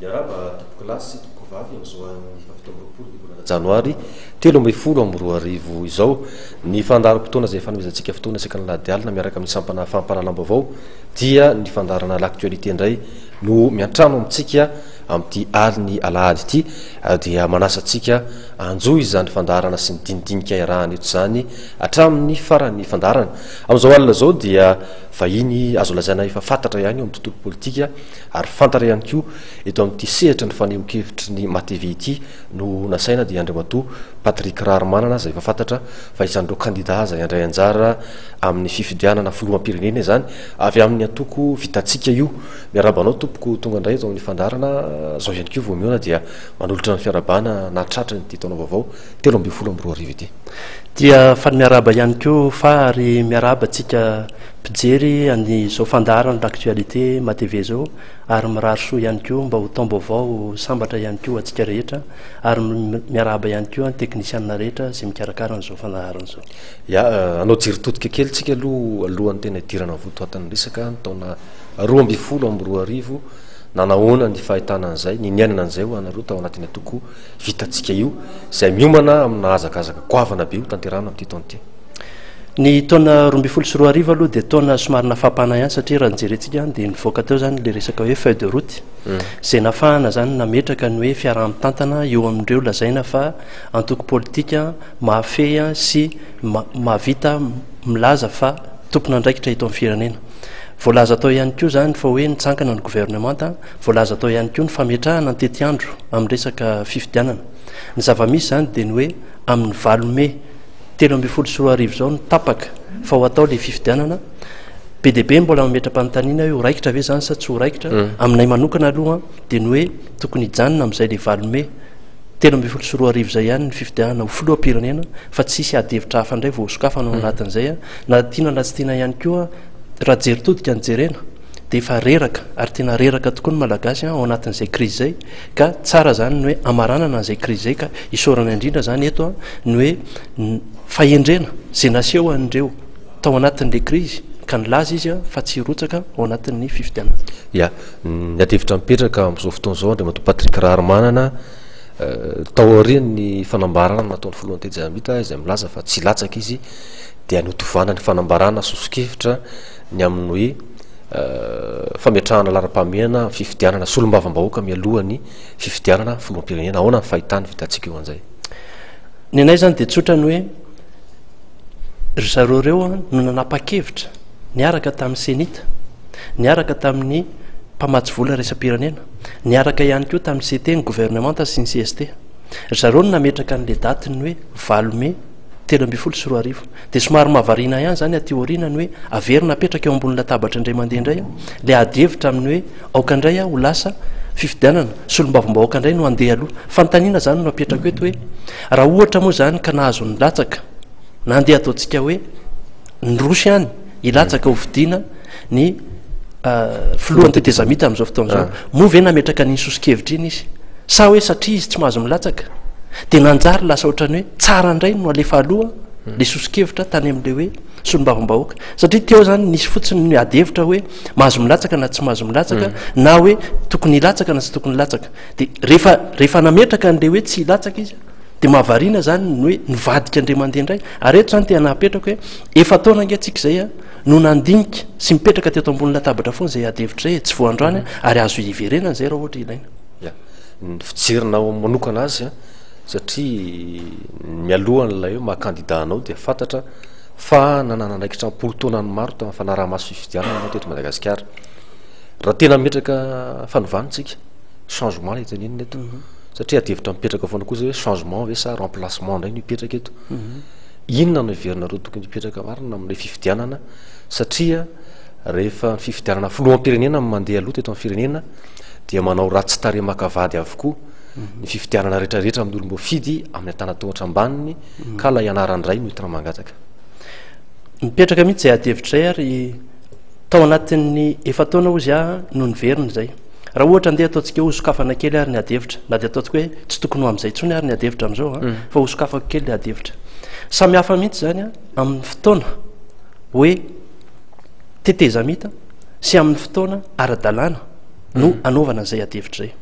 Miarahaba tompoko lahy sy tompoko vavy amin'izao an'ny faha-27 ny volana janoary 2013 izao. Ny fandaharam-potoana izay fanomezantsika fotoana isaky ny alahady alina miaraka amin'ny sampana fampahalalam-baovao dia ny fandaharana l'actualité indray no miantrano amintsika amin'ity alin'ny alahady ity dia manasa antsika hanjohy izany fandaharana sy ny dinidinika iarahana eto izany hatramin'ny faran'ny fandaharana. Amin'izao alina izao dia vahiny azo lazaina efa fantatra ihany eo amin'ny tontolo politika ary fantatra ihany koa eto amin'ity sehatry ny fanehoan-kevitry ny MATV ity no nasaina dia Andriamatoa Patrick Raharimanana izay efa fantatra fa isan'ireo kandida izay handray anjara amin'ny fifidianana filoham-pirenena izany avy amin'ny antoko Vitantsika io. Miarahaba anao tompoko tonga indray eto amin'ny fandaharana, izao ihany koa vao mihaona dia manolotra ny fiarahabana nahatratra ity taona vaovao 2013 ity. Dia faly miarahaba ihany koa fa ary miarahaba antsika mpijery an'izao fandaharana l'actualité MATV izao ary mirary soa ihany koa mba ho taom-baovao sambatra ihany koa ho antsika rehetra ary miarahaba ihany koa ny teknisianina rehetra izay mikarakara an'izao fandaharana izao. Ya, hanao jery todika kely tsika aloha alohan'ny tena hidirana amin'ny votoatin'ny resaka, ny taona 2012, nanahoana ny fahitana an'izay, ny niainana an'izay ho anareo tao anatin'ny antoko Vitantsika io, izay miomana amina hazakazaka goavana be hotanterahina amin'ity taona ity. Ny taona 2012 aloha dia taona somary nafapana ihany satria raha ny jerentsika dia nivoaka teo izany ilay resaka hoe feuille de route izay nafahana izany nametraka ny hoe fiaraha-mitantana eo amin'ireo lazaina fa antoko politika mahafehy sy mahavita milaza fa tompon'andraikitra eto amin'ny firenena. Voalaza tao ihany koa izany fa hoe nitsankana ny governemanta, voalaza tao ihany koa ny fametrahana ny tetiandro amin'ny resaka fifidianana. Ny zava-misy izany dia ny hoe amin'ny 8 mey 2013 izao no tapaka fa ho atao ilay fifidianana. Be dia be ny mbola mametra-panontaniana hoe ho raikitra ve izany sa tsy ho raikitra. Aminay manokana aloha dia ny hoe tokony hijanona amin'izay ilay 8 mey 2013 izay ihany ny fifidianana ho filoham-pirenena fa tsy hisy ady hevitra hafa indray vao hosokafana ao anatin'izay. Na tiana na tsy tiana ihany koa raha jery todika no jerena dia efa reraka ary tena reraka tokoa ny Malagasy ao anatin'izay krizy izay ka tsara izany ny hoe hamaranana an'izay krizy izay ka isaorana indrindra izany eto ny hoe fahendrena izay naseho an'ireo tao anatin'ilay krizy ka nilaza izy fa tsy hirotsaka ao anatin'ny fifidianana. Ya, ny adihevitra mipetraka amin'izao fotoana izao Andriamatoa Patrick Raharimanana, tao aorian'ny fanambarana nataon'ny filohan'ny Tejamita izay milaza fa tsy hilatsaka izy dia notovana ny fanambarana soso-kevitra ny amin'ny hoe fametrahana laharam-pahamehana amin'ny fifidianana solombavambahoaka mialoha ny fifidianana filoham-pirenena. Ahoana ny fahitany vitantsika io an'izay? Ny anay izany dia tsotra ny hoe ry zareo ireo no nanapa-kevitra niaraka tamin'ny Cenit, niaraka tamin'ny mpamatsy vola iraisam-pirenena, niaraka ihany koa tamin'ny CT, ny governemanta sy ny CST. Ry zareo no nametraka an'ilay datin'ny hoe 8 mey 2013. Dia somary mahavariana ihany izany aty aoriana ny hoe averina apetraka eo ambony latabatra indray mandeha indray ilay ady hevitra amin'ny hoe aoka indray ho lasa fifidianana, solombavambahoaka indray no handeha aloha. Fanontaniana izany no apetrako eto hoe raha ohatra moa izany ka nahazo nilatsaka na andeha ataontsika hoe niroso ihany hilatsaka ho fidiana ny filohan'ny tetezamita amin'izao fotoana izao, moa ve nametraka an'iny soso-kevitra iny izy? Sa hoe satria izy tsy mahazo milatsaka dia nanjary lasa ohatran'ny hoe tsara indray no alefa aloha ilay soso-kevitra tany amin'ilay hoe solombavambahoaka? Satria teo izany nisy fotsiny ny ady hevitra hoe mahazo milatsaka na tsy mahazo milatsaka na hoe tokony hilatsaka na tsy tokony hilatsaka. Dia rehefa rehefa nametraka an'ilay hoe tsy hilatsaka izy dia mahavariana izany ny hoe nivadika indray mandeha indray. Ary eto izany tena apetrako hoe efa-taona ange tsika izay no nandinika sy mipetraka teto ambony latabatra foana izay ady hevitra izay e, tsy vao androany ary azo hiverenana izay raha ohatra ilaina. Ya, ny fijerinao manokana azy an, satria mialohan'ilay hoe maha kandida anao dia fantatra fa nanana andraikitra am-polo taonany maro tamin'ny fanaraha-maso fifidianana ianao teto Madagasikara. Raha tena hametraka fanovana isika, changement ilay tenenina eto, satria ady hevitra mipetraka foana koa izay hoe changement ve sa remplacement indray no hipetraka eto. Inona no heverinareo tokony hipetraka marina amin'ilay fifidianana satria rehefa ny fifidianana filoham-pirenena no mandeha aloha teto amin'ny firenena dia manao ratsy tarehy maka vady avokoa ny fifidianana rehetrarehetra amin'ny olom-boafidy amin'ny antanantohatra ambaniny ka ilay anaran-dray no entina mangataka. Mipetraka mihitsy izay adihevitra izay ary tao anatin'ny efa-taona hozy aho no niverina izay. Raha ohatra andeha ataontsika hoe hosokafana kely ary ny adihevitra, na dia ataontsika hoe tsy tokony ho amin'izay intsony ary ny adihevitra amin'izao an, fa hosokafako kely ilay adihevitra. Samy hafa mihitsy izany an, amin'ny fotoana hoe tetezamita sy amin'ny fotoana ara-dalàna no anaovana an'izay adihevitra izay.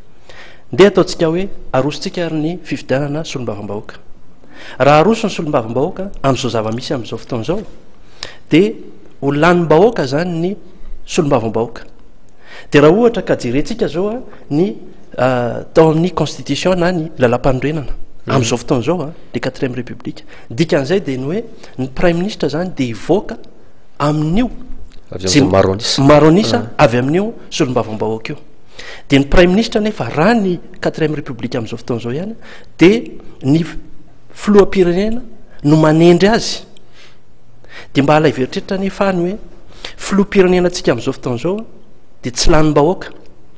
Ndeha ataontsika hoe arosontsika ary ny fifidianana solombavambahoaka. Raha aroso ny solombavambahoaka amin'izao zava-misy amin'izao fotoana izao dia ho lanim-bahoaka izany ny solombavambahoaka. Dia raha ohatra ka jerentsika izao ny tao amin'ny constitution na ny lalàmpanorenana amin'izao fotoana izao, le quatrième république, ny dikan'izay dia ny hoe ny praiminisitra izany dia hivoaka amin'io Avy amin'izay maro an'isa. Maro an'isa avy amin'io solombavambahoaka io. Dia ny praiminisitra anefa raha ny quatrième république amin'izao fotoana izao ihany dia ny filoham-pirenena no manendry azy. Dia mba alaivo eritreritra anefa any hoe filoham-pirenenantsika amin'izao fotoana izao dia tsy lanim-bahoaka,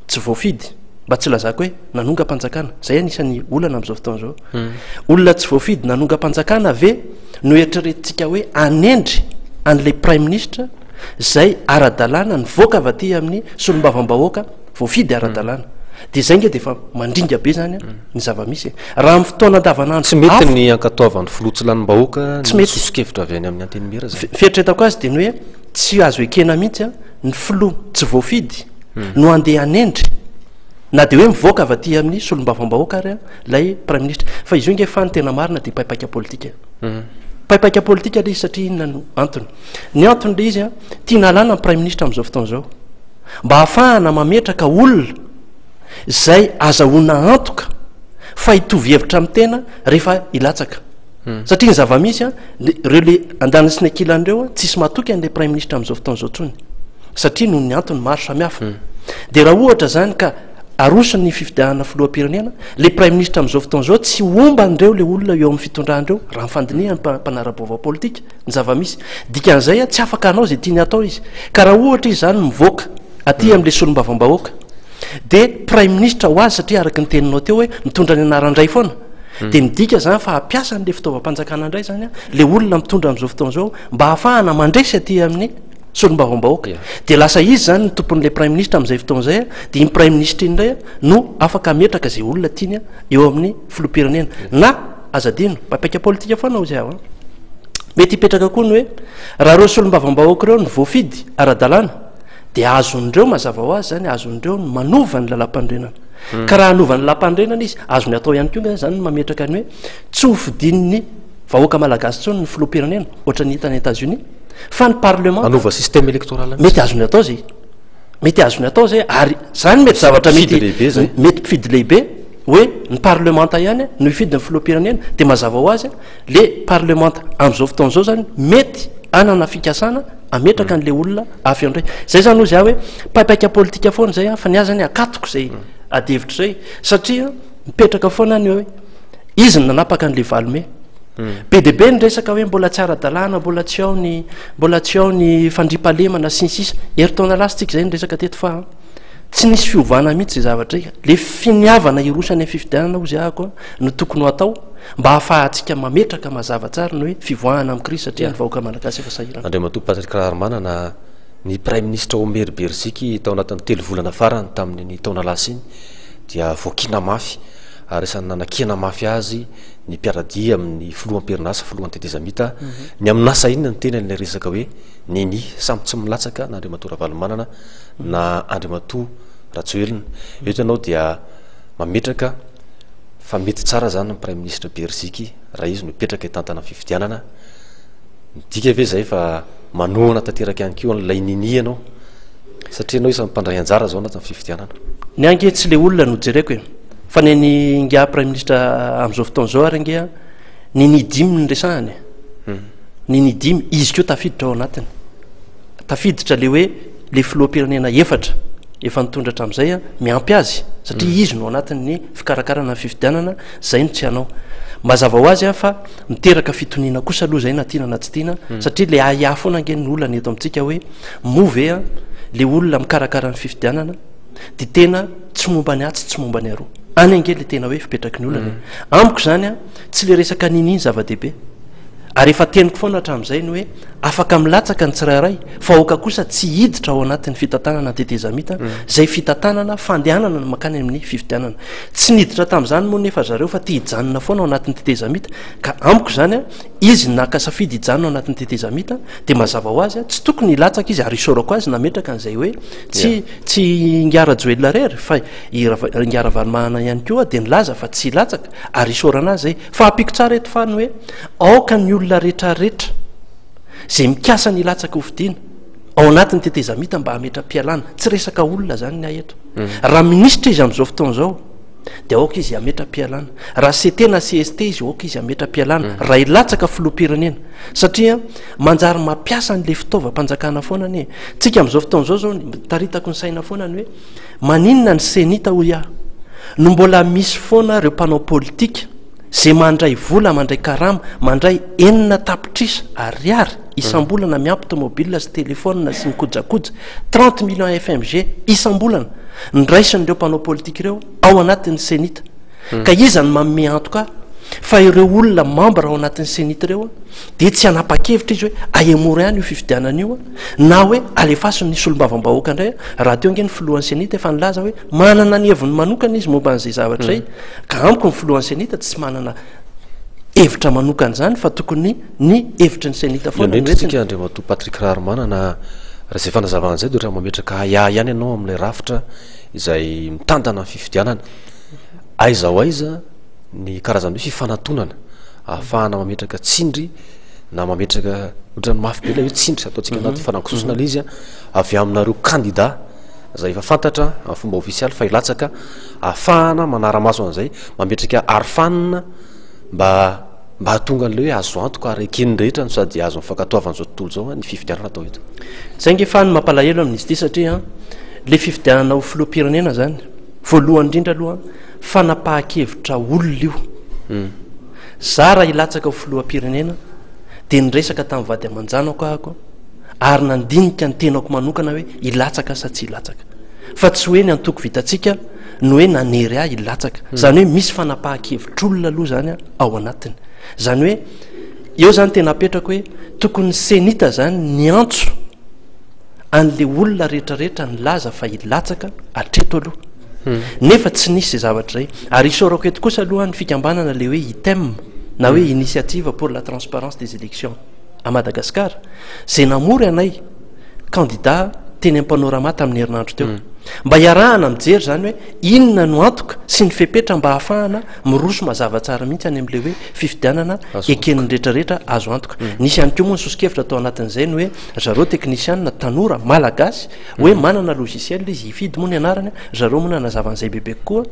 tsy voafidy, mba tsy lazako hoe nanongam-panjakana. Izay anisan'ny olana amin'izao fotoana izao. Olona tsy voafidy nanongam-panjakana ve no eritreretintsika hoe hanendry an'ilay praiminisitra izay ara-dalàna nivoaka avy aty amin'ny solombavambahoaka voafidy ara-dalàna? Dia izay nge dia efa mandringa be izany ny zava-misy e. Raha amin'ny fotoana andavanandro Tsy mety ny ankatoavan'ny filoha tsy lanim-bahoaka ny soso-kevitra avy any amin'ny Antenimiera izany. Fieritreretako azy dia ny hoe tsy azo ekena mihitsy ny filoha tsy voafidy no handeha hanendry na dia hoe mivoaka avy aty amin'ny solombavambahoaka ary ilay praiminisitra. Fa izy io nge fa ny tena marina dia paipaika politika e. Paipaika politika ilay izy satria inona no antony? Ny antony ilay izy, tiana halana ny praiminisitra amin'izao fotoana izao mba hahafahana mametraka olona izay azahoana antoka fa hitovy hevitra amin'ny tena rehefa hilatsaka. Satria ny zava-misy, ireo le andaniny sy ny ankilany ireo, tsisy matoky an'ilay praiminisitra amin'izao fotoana izao intsony. Satria noho ny antony maro samihafa. Dia raha ohatra izany ka aroso ny fifidianana filoham-pirenena, ilay praiminisitra amin'izao fotoana izao tsy homba an'ireo ilay olona eo amin'ny fitondrana ireo, raha ny fandinihana mpanara-baovao politika, ny zava-misy. Dikan'izay, tsy afaka hanao izay tiany hatao izy. Ka raha ohatra izy izany mivoaka aty amin'ilay solombavambahoaka, dia praiminisitra ho azy satria araka ny teninao teo hoe mitondra ny anaran-dray foana, dia midika izany fa hampiasa an'ilay fitaovam-panjakana indray izany ilay olona mitondra amin'izao fotoana izao mba hahafahana mandresy aty amin'ny solombavambahoaka. Dia lasa izy izany ny tompon'ilay praiminisitra amin'izay fotoana izay, dia iny praiminisitra iny indray no afaka hametraka izay olona tiany eo amin'ny filoham-pirenena. Na, aza adino, mpampaika politika foana hozy aho an. Mety hipetraka koa ny hoe raha ireo solombavambahoaka ireo no voafidy ara-dalàna dia azon'ireo mazava ho azy izany, azon'ireo ny manova ny lalàmpanorenana. Ka raha hanova ny lalàmpanorenana izy, azony atao ihany koa izany ny mametraka ny hoe tsy ho fidin'ny vahoaka malagasy intsony ny filoham-pirenena, ohatran'ny hita any États-Unis, fa ny parlement Manova système électoral mihitsy. Mety azony atao izay. Mety azony atao izay, ary izany mety zavatra mety Mpifidy lehibe izay. Mety mpifidy lehibe hoe ny parlemanta ihany no hifidy ny filoham-pirenena, dia mazava ho azy le parlemanta amin'izao fotoana izao izany mety hanana fikasana hametraka an'ilay olona hafa eo indray. Izay izany hozy aho hoe paipaika politika foana izay fa ny ahy izany akatoko izay adihevitra izay satria mipetraka foana ny hoe izy no nanapaka an'ilay 8 mey. Be dia be ny resaka hoe mbola tsy ara-dalàna, mbola tsy ao ny, mbola tsy ao ny fandriampahalemana sy ny sisa. Herintaona lasa tsika izay niresaka teto fa tsy nisy fiovana mihitsy izay zavatra izay. Ilay finiavana hiroso any amin'ny fifidianana hozy ahako no tokony ho atao mba hahafahantsika mametraka mazava tsara ny hoe fivoahana amin'ny krizy satria ny vahoaka malagasy efa sahirana. Andriamatoa Patrick Raharimanana, ny Praiminisitra Omer Beriziky tao anatin'ny 3 volana farany tamin'iny taona lasa iny dia voakiana mafy ary isan'ny nanakiana mafy azy ny mpiara-dia amin'ny filoha am-perinasa, filohan'ny tetezamita, ny amin'ny nasahiana ny tenany ilay resaka hoe Nini, samy tsy milatsaka na Andriamatoa Ravalomanana na Andriamatoa Rajoelina. Eto ianao dia mametraka fa mety tsara izany ny Praiminisitra Beriziky raha izy no hipetraka hitantana ny fifidianana. Midika ve izay fa manohana tanteraka ihany koa an'ilay Nini ianao? Satria ianao isan'ny mpandray anjara izao anatin'ny fifidianana. Ny ahy ange tsy ilay olona no jereko e! Fa ny an'i ingahy Praiminisitra amin'izao fotoana izao ary ange ny Nidimy no resahany e! Ny Nidimy, izy koa tafiditra ao anatiny. Tafiditra ilay hoe ilay filoham-pirenena efatra efa nitondra hatramin'izay miampy azy satria izy no anatin'ny fikarakarana ny fifidianana, izay no tsy hanao. Mazava ho azy fa miteraka fitoniana kosa aloha izay na tiana na tsy tiana satria ilay ahiahy foana ange ny olana eto amintsika hoe moa ve ilay olona mikarakara ny fifidianana dia tena tsy momba ny atsy tsy momba ny aroa. Any ange ilay tena hoe fipetraky ny olana e. Amiko izany tsy ilay resaka nini ny zava-dehibe. Ary efa teniko foana hatramin'izay ny hoe Afaka milatsaka ny tsirairay fa aoka kosa tsy hiditra ao anatin'ny fitantanana ny tetezamita, izay fitantanana fandehanana no mankany amin'ny fifidianana. Tsy niditra tamin'izany moa nefa zareo fa te hijanona foana ao anatin'ny tetezamita ka amiko izany izy naka safidy hijanona ao anatin'ny tetezamita dia mazava ho azy tsy tokony hilatsaka izy ary isaorako azy nametraka an'izay hoe tsy tsy Ingahy Rajoelina irery fa i Ingahy Ravalomanana ihany koa dia nilaza fa tsy hilatsaka ary isaorana azy izay. Fa ampiako tsara eto fa ny hoe aoka ny olona retraretra izay mikasa ny hilatsaka ho fidiana ao anatin'ny tetezamita mba hametra-pialana. Tsy resaka olona izany ny ahy eto. Raha minisitra izy amin'izao fotoana izao dia aoka izy hametra-pialana. Raha CT na CST izy aoka izy hametra-pialana. Raha hilatsaka filoham-pirenena. Satria manjary mampiasa an'ilay fitaovam-panjakana foana anie. Tsika amin'izao fotoana izao izao, taritako ny saina foana ny hoe maninona ny Cenit hoy aho no mbola misy foana ireo mpanao politika izay mandray vola, mandray karama, mandray 6 tapitrisa ariary isam-bolana miampy tomobile sy telephone sy ny kojakoja, 30 millions FMG isam-bolana ny raisin'ireo mpanao politika ireo ao anatin'ny Cenit. Ka iza no manome antoka ahy fa ireo olona membre ao anatin'ny Cenit ireo dia tsy hanapa-kevitra izy hoe ahemory ihany io fifidianana io na hoe alefaso ny solombavambahoaka indray, raha teo ange ny filohan'ny Cenit efa nilaza hoe manana ny heviny manokana izy momba an'izay zavatra izay. Ka amiko ny filohan'ny Cenit tsy manana hevitra manokana izany fa tokony ny hevitry ny Cenit foana no entiny. Tsika Andriamatoa Patrick Raharimanana, raha izay fanazavana izay dia ohatran'ny mametraka ahiahy ihany ianao amin'ilay rafitra izay mitantana ny fifidianana. Aiza ho aiza ny karazana hoe fifanantonana ahafahana mametraka tsindry na mametraka ohatran'ny mafy be ilay hoe tsindry ataontsika anaty fanakososana ilay izy avy aminareo kandida izay efa fantatra amin'ny fomba ofisialy fa hilatsaka ahafahana manara-maso an'izay, mametraka arofanina mba mba hahatonga an'ilay hoe azo antoka ary eken'ny rehetra no sady azo ny fankatoavan'izao tontolo izao ny fifidianana atao eto. Zay nge fa ny mampalahelo amin'izy ity satria le fifidianana ho filoham-pirenena zany voalohany indrindra aloha fanapahan-kevitra olona io. Za raha hilatsaka ho filoham-pirenena dia niresaka tamin'ny vady aman-janako ahako ary nandinika ny tenako manokana hoe hilatsaka sa tsy hilatsaka. Fa tsy hoe ny antoko Vitatsika no hoe nanery ahy hilatsaka. Izany hoe misy fanapahan-kevitr'olona aloha izany ao anatiny. Izany hoe eo izany tena apetrako hoe tokony ny Cenit izany niantso an'ilay olona rehetrarehetra nilaza fa hilatsaka hatreto aloha. Nefa tsy nisy izay zavatra izay. Ary isaorako eto kosa aloha ny fikambanana ilay hoe ITEM na hoe Initiative pour la transparence des élections à Madagascar izay namory anay kandida teny amin'ny Panorama tamin'ny herinandro teo. Mba hiarahana mijery izany hoe inona no antoka sy ny fepetra mba hahafahana miroso mazava tsara mihitsy any amin'ilay hoe fifidianana eken'ny rehetrarehetra azo antoka. Nisy ihany koa moa ny soso-kevitra tao anatin'izay ny hoe ry zareo teknisianina tanora malagasy hoe manana logiciel izy, hifidy moa ny anarany, ry zareo moa nanazava an'izay bebe kokoa,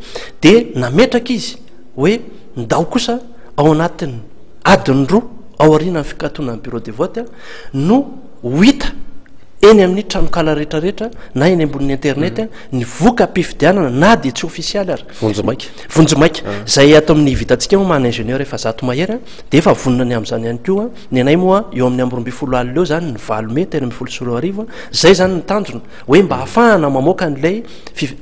dia nametraka izy hoe ndao kosa ao anatin'ny adiny roa aorianan'ny fikatonan'ny bureau de vote no ho hita eny amin'ny tranonkala rehetrarehetra na eny ambonin'ny internet ny voka-pifidianana na dia tsy ofisialy ary. Vonjimaika. Vonjimaika. Izay ato amin'ny vitantsika moa manana ingénieur efa 100 mahery dia efa vonona ny amin'izany ihany koa. Ny anay moa eo amin'ny amby 12 alina eo izany ny 8 mey 2013. Izay izany ny tanjona hoe mba hahafahana mamoaka an'ilay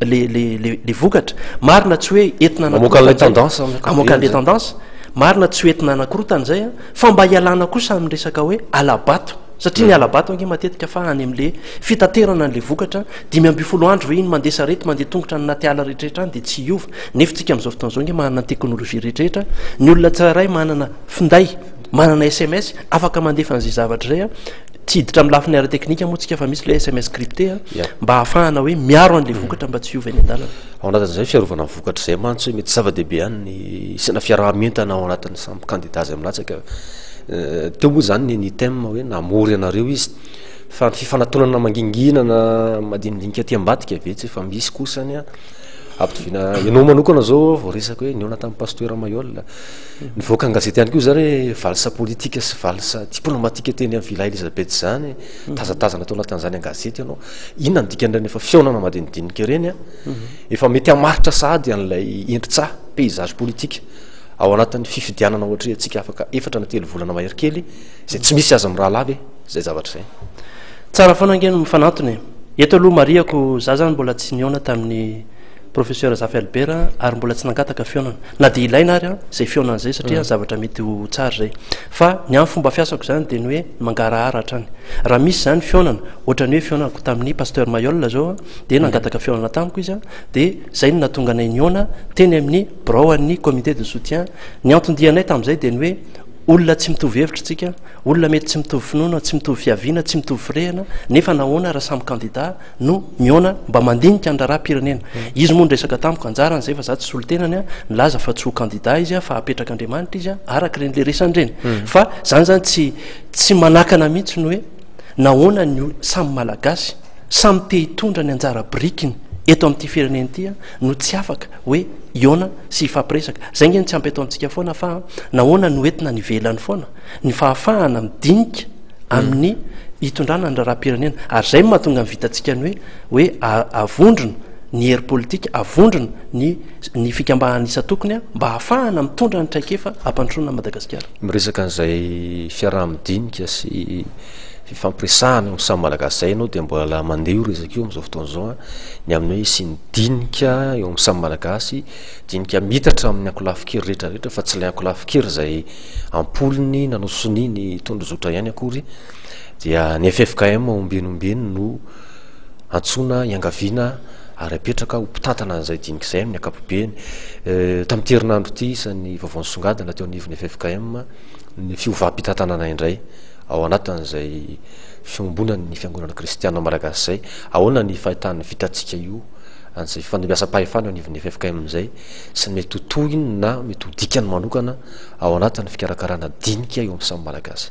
le le le le vokatra. Marina tsy hoe entina Mamoaka an'ilay tendance amin'ny ankapobeny Mamoaka an'ilay tendance. Marina tsy ho entina hanakorotana izay fa mba hialana kosa amin'ny resaka hoe hala-bato. Satria ny hala-bato ange matetika fa any amin'ilay fitaterana an'ilay vokatra, 15 andro ve iny mandeha sarety, mandeha tongotra any anaty ala rehetrarehetra any dia tsy hiova. Nefa tsika amin'izao fotoana izao ange manana ny teknolojia rehetrarehetra, ny olona tsirairay manana finday, manana sms, afaka mandefa an'izay zavatra izay. Tsy hiditra amin'ny lafiny ara-teknika moa tsika fa misy ilay sms crypté mba hahafahana hoe miaro an'ilay vokatra mba tsy hiova eny an-dalana. Ao anatin'izay fiarovana ny vokatra izay mantsy hoe mety zava-dehibe ihany ny hisiana fiaraha-mientana ao anatin'ny samy kandida izay milatsaka. Teo moa izany ny thème hoe namory anareo izy fa ny fifanatonana mangingina na madinidinika aty ambadika ve tsy efa misy kosa ny ampitoviana ianao manokana zao vao resaka hoe nihaona tamin'ny pasteur Mailhol nivoaka an-gazety ihany koa zany hoe valse politique sy valse diplomatique teny amin'ny Villa Elizabeth zany tazatazana tao anatin'izany an-gazety ianao inona ny dikan'ireny efa fihaonana madinidinika ireny a efa mety hamaritra sahady an'ilay endri-tsaha paysage politique ao anatin'ny fifidianana ohatra hoe antsika afaka efatra na telo volana mahery kely izay tsy misy aza mirahalahy ve izay zavatra izay? Tsara foana ange ny mifanantona e! Eto aloha marihako za zany mbola tsy nihaona tamin'ny Professeur Zafy Albert ary mbola tsy nangataka fihaonana. Na dia ilaina ary izay fihaonana izay satria zavatra mety ho tsara izay. Fa ny amin'ny fomba fiasako izany dia ny hoe mangarahara hatrany. Raha misy izany fihaonana, ohatran'ny hoe fihaonako tamin'ny Pasteur Mailhol izao dia nangataka fihaonana tamiko izy dia izay no nahatonga anay nihaona teny amin'ny birao an'ny comité de soutien. Ny anton-dianay tamin'izay dia ny hoe olona tsy mitovy hevitra isika, olona mety tsy mitovy finoana, tsy mitovy fiaviana, tsy mitovy firehana, nefa nahoana raha samy kandida no mihaona mba mandinika ny raharaham-pirenena. Izy moa niresaka tamiko, anjarany izay fa za tsy solontenany an, nilaza fa tsy ho kandida izy fa apetrak'Andriamanitra izy araka ireny le resany ireny. Fa zany zany tsy tsy manakana mihitsy ny hoe nahoana ny ol- samy Malagasy, samy te hitondra ny anjara birikiny eto amin'ity firenena ity no tsy afaka hoe hihaona sy hifampiresaka. Zay nge no tsy ampy eto amintsika foana fa nahoana no entina any ivelany foana ny fahafahana midinika amin'ny hitondrana ny raharaham-pirenena. Ary izay no mahatonga ny vitantsika ny hoe hoe avondrona ny hery politika, avondrona ny ny fikambanana isan-tokony mba hahafahana mitondra ny traikefa hampandrosoana an'i Madagasikara. Miresaka an'izay fiaraha-midinika sy fifampiresahana eo amin'ny samy Malagasy izay ianao dia mbola mandeha io resaka io amin'izao fotoana izao an, ny amin'ny hoe hisian'ny dinika eo amin'ny samy Malagasy, dinika miitatra amin'ny ankolafin-kery rehetra rehetra fa tsy ilay ankolafin-kery izay am-polony nanao sonia ny tondrozotra ihany akory dia ny ffkm ombieny ombieny no antsoina iangaviana ary apetraka ho mpitantana an'izay dinika izay amin'ny ankapobeny. Tamin'ity herinandro ity isan'ny vaovao nisongadina teo anivon'ny ffkm ny fiovam-pitantanana indray ao anatin'izay fiombonan'ny fiangonana kristiana malagasy izay. Ahoana ny fahitan'ny vitantsika io an'izay fifandimbiasam-pahefana eo anivon'ny ffkm izay sy ny mety ho tohiny na mety ho dikany manokana ao anatin'ny fikarakarana dinika eo amin'ny samy Malagasy.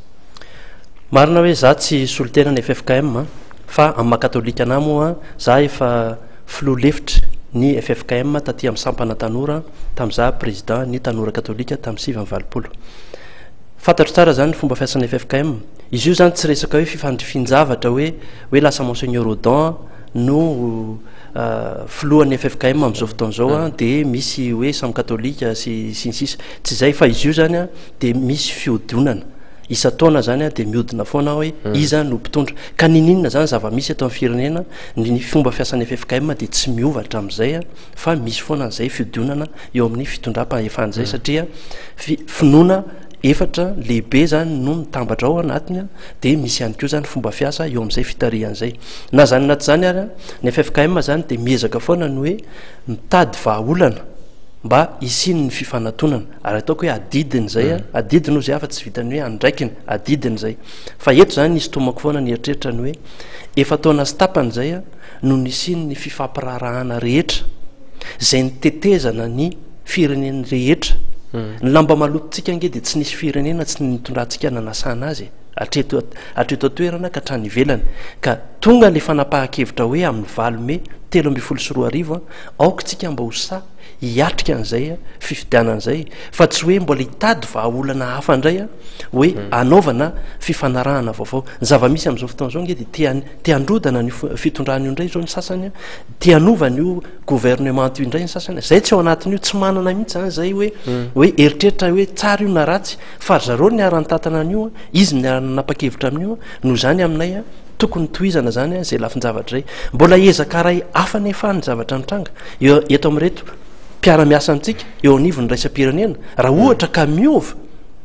Marina hoe za tsy solontena ny ffkm fa amin'ny maha katolika anah moa za efa filoha lefitry ny ffkm taty amin'ny sampana tanora tamin'ny za président ny tanora katolika tamin'ny 89. Fantatro tsara zany ny fomba fiasan'ny ffkm. Izy io zany tsy resaka hoe fifandrifian-javatra hoe hoe lasa Monseigneur Odon no filohan'ny ffkm amin'izao fotoana izao an, dia misy hoe samy katolika sy sy ny sisa. Tsy izay fa izy io zany an dia misy fihodinana. Isan-taona zany an dia mihodina foana hoe iza no mpitondra. Ka n'inon'inona zany zava-misy eto amin'ny firenena, ny fomba fiasan'ny ffkm dia tsy miova hatramin'izay an, fa misy foana an'izay fihodinana eo amin'ny fitondram-pahefana izay satria finoana efatra lehibe zany no mitambatra ao anatiny an, dia misy ihany koa zany fomba fiasa eo amin'izay fitarihana izay. Na izany na tsy izany ary an, ny ffkm zany dia miezaka foana ny hoe mitady vahaolana mba hisian'ny fifanatonana, ary ataoko hoe adidiny izay an, adidiny hozy aho fa tsy vitan'ny hoe andraikiny, adidiny izay. Fa eto izany nisintomako foana ny eritreritra ny hoe efa taona sy tapany izay an no nisian'ny fifampiraharahana rehetra izay nitetezana ny firenena rehetra. Ny lamba malotontsika ange dia tsy nisy firenena tsy nitondrantsika nanasana azy e, hatreto hatreto an-toerana ka hatrany ivelany. Ka tonga ilay fanapahan-kevitra hoe amin'ny 8 mey 2013 an, aoka isika mba ho sahy hiatrika an'izay fifidianana izay fa tsy hoe mbola hitady vahaolana hafa indray an, hoe hanaovana fifanarahana vaovao. Ny zava-misy amin'izao fotoana izao ange dia te te handrodana an'io fitondrana io indray izao ny sasany an, te hanova an'io gouvernement io indray ny sasany, zay tsy ao anatin'io, tsy manana mihitsy zany zay hoe hoe eritreritra hoe tsara io na ratsy, fa ry zareo niara-nitantana an'io, izy niara-nanapa-kevitra amin'io, noho izany aminay tokony tohizana zany zay lafin-javatra zay. Mbola ezaka iray hafa anefa ny zavatra mitranga eo eto amin'ireto mpiara-miasa amintsika eo anivon'ny iraisam-pirenena, raha ohatra ka miova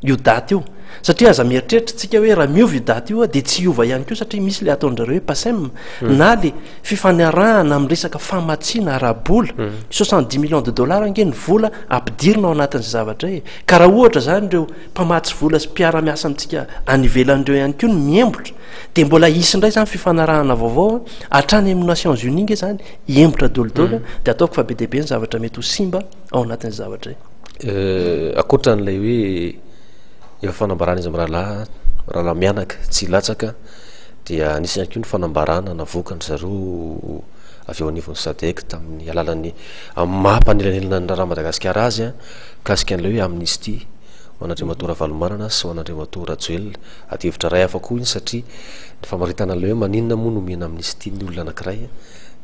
io daty io, satria aza mieritreritra tsika hoe raha miova io daty io dia tsy hiova ihany koa satria misy le ataon-drareo hoe PACEM na le fifanarahana amin'ny resaka famatsiana ara-bola, 70 millions de dollars ange ny vola ampidirina ao anatin'izay zavatra izay e. Ka raha ohatra izany ireo mpamatsy vola sy mpiara-miasa amintsika any ivelany ireo ihany koa no miembotra, dia mbola hisy indray izany fifanarahana vaovao hatrany amin'ny Nations Unies nge izany hiembotra daholo dia ataoko fa be dia be ny zavatra mety ho simba ao anatin'izay zavatra izay. Ankoatra an'ilay hoe efa fanambarana izy mirahalahy, rahalahy mianaka tsy hilatsaka, dia nisy ihany koa ny fanambarana navoakan-dry zareo avy eo anivon'ny Sadec tamin'ny alalan'ny amin'ny maha mpanelanelana ny raharaha Madagasikara azy mikasika an'ilay hoe amnistie ho an'Andriamatoa Ravalomanana sy ho an'Andriamatoa Rajoelina. Adihevitra iray hafa koa iny satria ny famaritana an'ilay hoe maninona moa no omena amnistie ny olona anankiray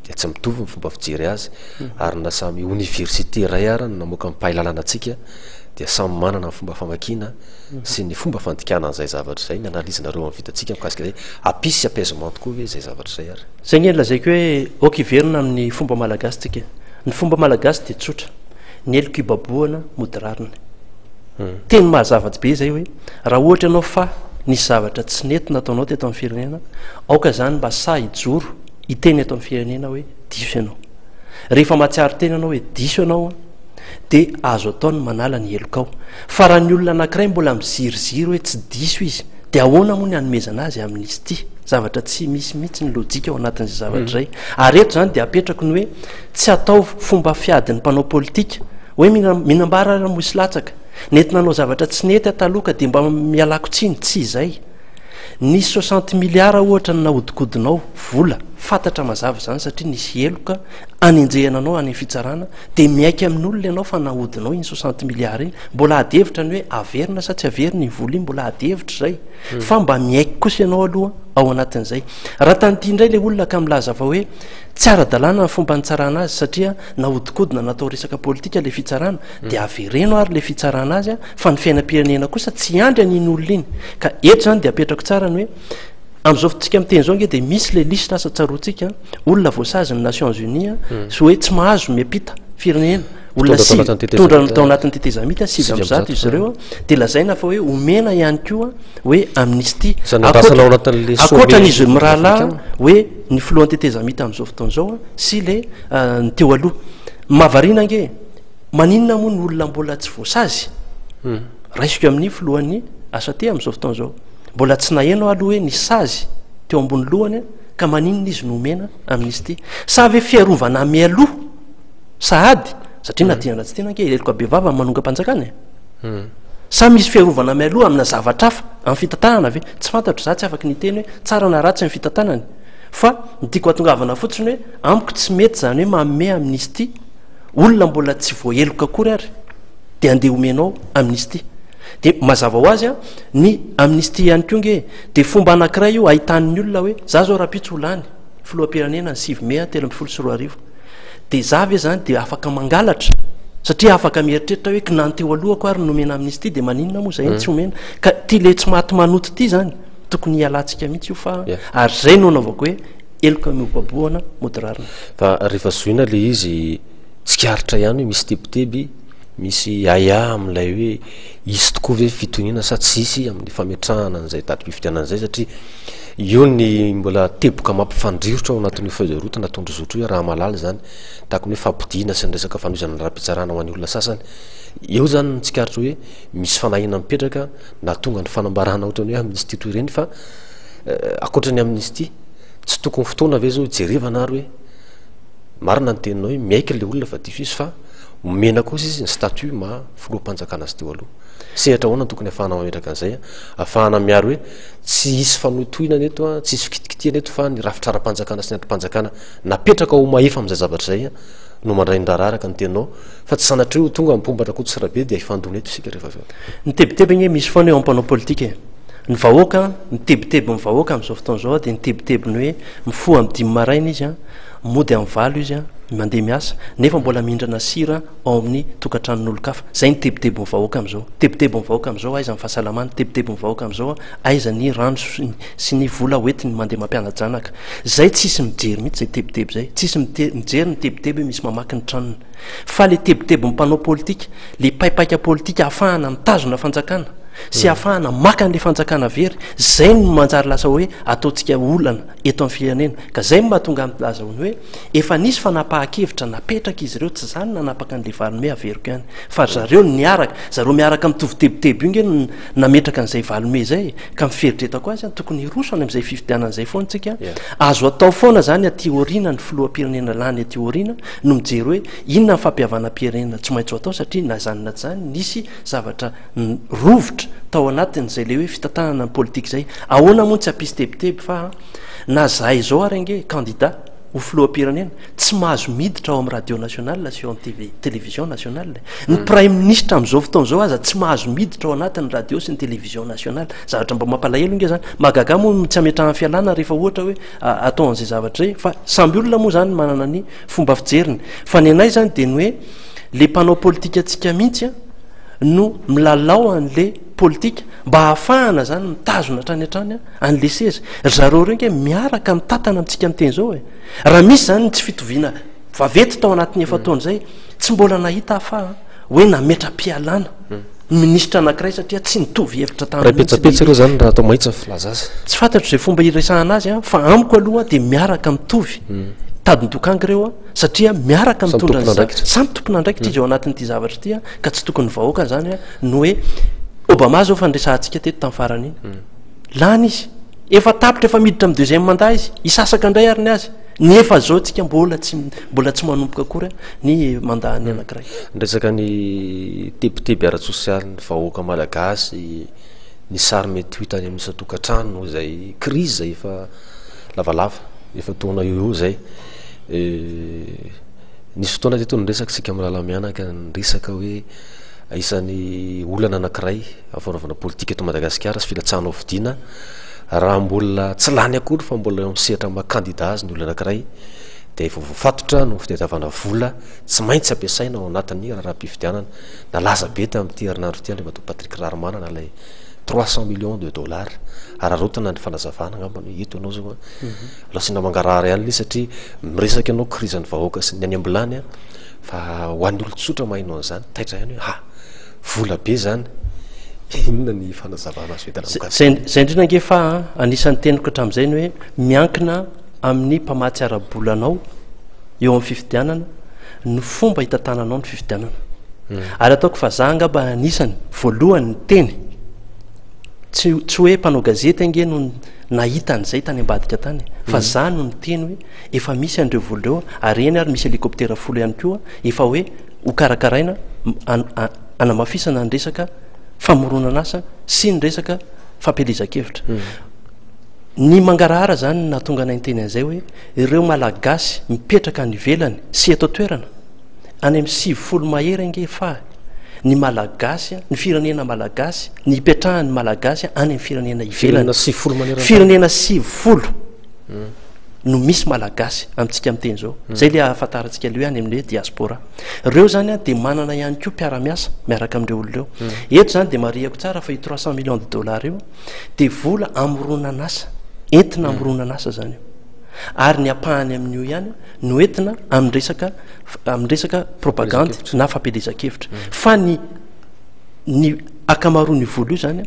dia tsy mitovy ny fomba fijery azy ary na samy oniversite iray ara no namoaka ny mpahay lalàna antsika dia samy manana ny fomba famakiana sy ny fomba fandikana an'izay zavatra izay, ny analyse-nareo amin'ny vitantsika mikasika izay, hampisy apaisement tokoa ve izay zavatra izay ary? Izay nge no lazaiko hoe ok hiverina amin'ny fomba malagasy tsika. Ny fomba malagasy dia tsotra, ny heloka ibabohana mody rariny. Teny mahazava be izay hoe raha ohatra ianao fa nisy zavatra tsy nety nataonao teto amin'ny firenena, aoka izany mba sahy hijoro hiteny eto amin'ny firenena hoe diso ianao. Rehefa mahatsiaro tena ianao hoe diso ianao dia azo atao ny manala ny helokao. Fa raha ny olona anankiray mbola miziriziry hoe tsy diso izy dia ahoana moa ny hanomezana azy amnistie? Zavatra tsy misy mihitsy ny lojika ao anatin'izay zavatra izay. Ary eto izany dia apetrako ny hoe tsy atao fomba fiadin'ny mpanao politika hoe mihinam-bary ary misy latsaka. Nety nanao zavatra tsy nety aho taloha ka dia mba mialako tsiny. Tsy izay. Nisy soixante milliards ohatra ny nahodinkodinao vola, fantatra mazava izany satria nisy heloka anenjehana anao any amin'ny fitsarana dia miaiky amin'olona ianao fa nahodinao iny soixante milliards iny. Mbola ady hevitra ny hoe averina sa tsy averina iny vola iny, mbola ady hevitra izay. Fa mba miaiky kosa ianao aloha ao anatin'izay. Raha tany indray ilay olona ka milaza fa hoe tsy ara-dalàna ny fomba nitsarana azy satria nahodinkodina natao resaka politika ilay fitsarana, dia avereno ary ilay fitsarana azy fa ny fiainam-pirenena kosa tsy hiandry an'iny olona iny. Ka eto izany dia apetrako tsara ny hoe amin'izao fotoantsika miteny izao ange dia misy ilay lisitra asa tsaroantsika, olona voasazin'ny Nations Unies sy hoe tsy mahazo miampita firenena, olona sivy mpitondra tao anatin'ny tetezamita, 109 izy ireo, dia lazaina fa hoe omena ihany koa hoe amnistie. Ankoatra an'izy mirahalahy hoe ny filohan'ny tetezamita amin'izao fotoana izao sy ilay ny teo aloha. Mahavariana ange, maninona moa ny olona mbola tsy voasazy? Raisiko amin'ny filohan'ny HAT amin'izao fotoana izao. Mbola tsy naheno aho aloha hoe nisy sazy teo ambony lohany ka maninona izy no omena amnistie? Sa ve fiarovana mialoha sahady? Satria na tiana na tsy tiana ange heloka bevava ny manongam-panjakana e. Sa misy fiarovana mialoha amina zavatra hafa amin'ny fitantanana ve? Tsy fantatro, za tsy afaky ny hiteny hoe tsara na ratsy ny fitantanany. Fa ny tiako hatongavana fotsiny hoe amiko tsy mety izany hoe manome amnistie olona mbola tsy voaheloka akory ary dia andeha omenao amnistie. Dia mazava ho azy an, ny amnistie ihany koa nge dia fomba anankiray io ahitan'ny olona hoe za zao rahampitso ho lany filoham-pirenena ny 9 mey 2013. Dia za ve zany dia afaka mangalatra? Satria afaka mieritreritra hoe kinan'ny teo alohako ary nomena amnistie dia maninona moa zay no tsy omena? Ka ity le tsy maty manoto ity zany tokony hialantsika mihitsy io fa ary zay no anaovako hoe heloka mihobabohana mody rariny. Fa rehefa zohina le izy tsikaritra ihany hoe misy tebiteby, misy ahiahy amin'ilay hoe hisy tokoa ve fitoniana sa tsy hisy amin'ny fametrahana an'izay datim-pifidianana izay satria io ny mbola teboka mampifandrirotra ao anatin'io feuille de route na tondrozotra io raha mahalala izany tahaka ny hoe fampodiana sy ny resaka fanohizana ny raharaham-pitsarana ho an'ny olona sasany. Eo izany ny tsikaritra hoe misy fanahiana mipetraka na tonga ny fanambarana ohatran'ny hoe amnistie toy ireny fa ankoatra ny amnistie tsy tokony fotoana ve izao hijerevana ary hoe marina ny teninao hoe miaiky ilay olona fa diso izy fa omena kosa izy ny statut maha filoham-panjakana azy teo aloha. Sehatra ahoana no tokony ahafahana mametraka an'izay? Ahafahana miaro hoe tsy hisy fanohintohinana eto, tsy hisy fikitikitihana eto fa ny rafitra ara-panjakana sy ny andrim-panjakana napetraka ho mahefa amin'izay zavatra izay no mandray ny raharaha araka ny teninao fa tsy sanatria ho tonga ny mpomba an-dRakoto sy Rabe dia hifandona eto isika rehefa avy eo. Ny tebiteby ange misy foana eo amin'ny mpanao politika e. Ny vahoaka, ny tebitebin'ny vahoaka amin'izao fotoana izao dia ny tebitebiny hoe mifoha amin'ny dimy maraina izy, mody amin'ny valo izy, mandeha miasa, nefa mbola mihindrana sira ao amin'ny tokantranon'olon-kafa. Izay ny tebitebin'ny vahoaka amin'izao. Tebitebin'ny vahoaka amin'izao aiza ny fahasalamana, tebitebin'ny vahoaka amin'izao aiza ny rano sy ny vola hoentiny mandeha mampiana-janaka. Izay tsisy mijery mihitsy izay tebiteby izay. Tsisy mijery ny tebiteby hoe misy mamaky ny tranony. Fa le tebitebin'ny mpanao politika, le paipaika politika ahafahana mitazona fanjakana sy ahafahana maka an'le fanjakana very, zay no manjary lasa hoe ataontsika olana eto amin'ny firenena. Ka zay no mahatonga ahy milaza ny hoe efa nisy fanapahan-kevitra napetraka izy ireo, tsy za no nanapaka an'le valo mey averiko ihany, fa ry zareo no niaraka, zareo miaraka mitovy tebiteby io nge no nametraka an'izay valo mey zay e. Ka ny fieritreretako azy, tokony hiroso any amin'izay fifidianana izay foana tsika. Azo atao foana zany aty aoriana, ny filoham-pirenena lany aty aoriana no mijery hoe inona ny fampihavanam-pirenena tsy maintsy ho atao satria na izany na tsy izany nisy zavatra rovitra tao anatin'izay le hoe fitantanana ny politika izay. Ahoana moa no tsy hampisy tebiteby fa na zahay izao ary ange candidat ho filoham-pirenena tsy mahazo miditra ao amin'ny radio nationale sy eo amin'ny TV, télévision nationale. Ny praiminisitra amin'izao fotoana izao aza tsy mahazo miditra ao anatin'ny radio sy ny télévision nationale. Zavatra mba mampalahelo ange izany. Mahagaga moa ny tsy ametrahany fialana rehefa ohatra hoe atao an'izay zavatra izay. Fa samby olona moa izany manana ny fomba fijeriny. Fa ny anay izany dia ny hoe le mpanao politika antsika mihitsy no milalao an'le politika mba hahafahana izany mitazona hatrany hatrany an'le seza. Ry zareo ireo ange miaraka mitantana amintsika miteny izao e. Raha misy izany ny tsy fitoviana. vaventy tao anatin'ny efa-taona izay, tsy mbola nahita aho fa hoe nametra-pialana minisitra anankiray satria tsy nitovy hevitra taminy mihitsy ilay Petsapetsa ireo izany raha atao mahitsy ny filaza azy. Tsy fantatro izay fomba hiresahana azy fa amiko aloha dia miaraka mitovy tadin-dokanga ireo satria miaraka mitondra ny zavatra. Samy tompon'andraikitra izy ao anatin'ity zavatra ity ka tsy tokony ny vahoaka izany no hoe Obama izao fa niresahantsika teto tamin'ny farany iny. Lany izy. Efa tapitra efa miditra amin'ny deuxième mandat izy. Hisasaka indray ary ny azy. Nefa zao tsika mbola tsy mbola tsy manomboka akory ny mandat ny anakiray. Ny resaka ny tebiteby ara-tsosialin'ny vahoaka malagasy, ny sary mety ho hita any amin'ny isan-tokantrano izay crise izay efa lavalava, efa taona eo ho eo izay. Nisy fotoana teto niresaka isika mirahalahy mianaka niresaka hoe isan'ny olana anankiray amin'ny fanaovana politika eto Madagasikara sy filatsahana ho fidiana Raha mbola tsy lany akory fa mbola eo amin'ny sehatra maha kandida azy ny olona anankiray dia efa voafatotra noho ny fitadiavana vola tsy maintsy ampiasaina ao anatin'ny raharaham-pifidianana. Nalaza be tamin'ity herinandro ity Andriamatoa Patrick Raharimanana ilay 300 millions de dollars. Araraotina ny fanazavana angamba hoe eto ianao izao an. Aleo asiana mangarahara ihany ilay izy satria miresaka ianao krizin'ny vahoaka sy ny any am-bilany an, fa ho an'ny olon-tsotra maheno an'izany taitra ihany hoe ha! Vola be zany. Inona ny fanazavana azo entina mikasika Zay zay indrindra ange fa anisan'ny teniko hatramin'izay ny hoe miankina amin'ny mpamatsy ara-bolanao eo amin'ny fifidianana ny fomba hitantananao ny fifidianana. Ary ataoko fa za angamba anisany voalohany niteny, tsy tsy hoe mpanao gazety ange no nahita an'izay tany ambadika tany fa za no niteny hoe efa misy an'ireo vola ireo ary eny ary misy hélicoptère folo ihany koa efa hoe ho karakaraina hanamafisana ny resaka famoronan'asa sy ny resaka fampielezan-kevitra. Ny mangarahara izany no nahatonga anay niteny an'izay hoe ireo Malagasy mipetraka any ivelany sy eto an-toerana, any amin'ny 90 mahery ange fa ny Malagasy, ny firenena Malagasy, ny ipetrahan'ny Malagasy any amin'ny firenena ivelany. Firenena 90 no misy Malagasy amintsika miteny izao. Izay ilay ahafantarantsika ilay hoe any amin'ny hoe diaspora. Ireo izany dia manana ihany koa mpiara-miasa miaraka amin'ireo olona ireo. Eto izany dia marihako tsara fa io 300 millions de dollars io dia vola amoronan'asa, entina amoronan'asa izany io. Ary ny ampahany amin'io ihany no entina amin'ny resaka amin'ny resaka propagandy na fampielezan-kevitra. Fa ny ny ankamaroan'io vola io izany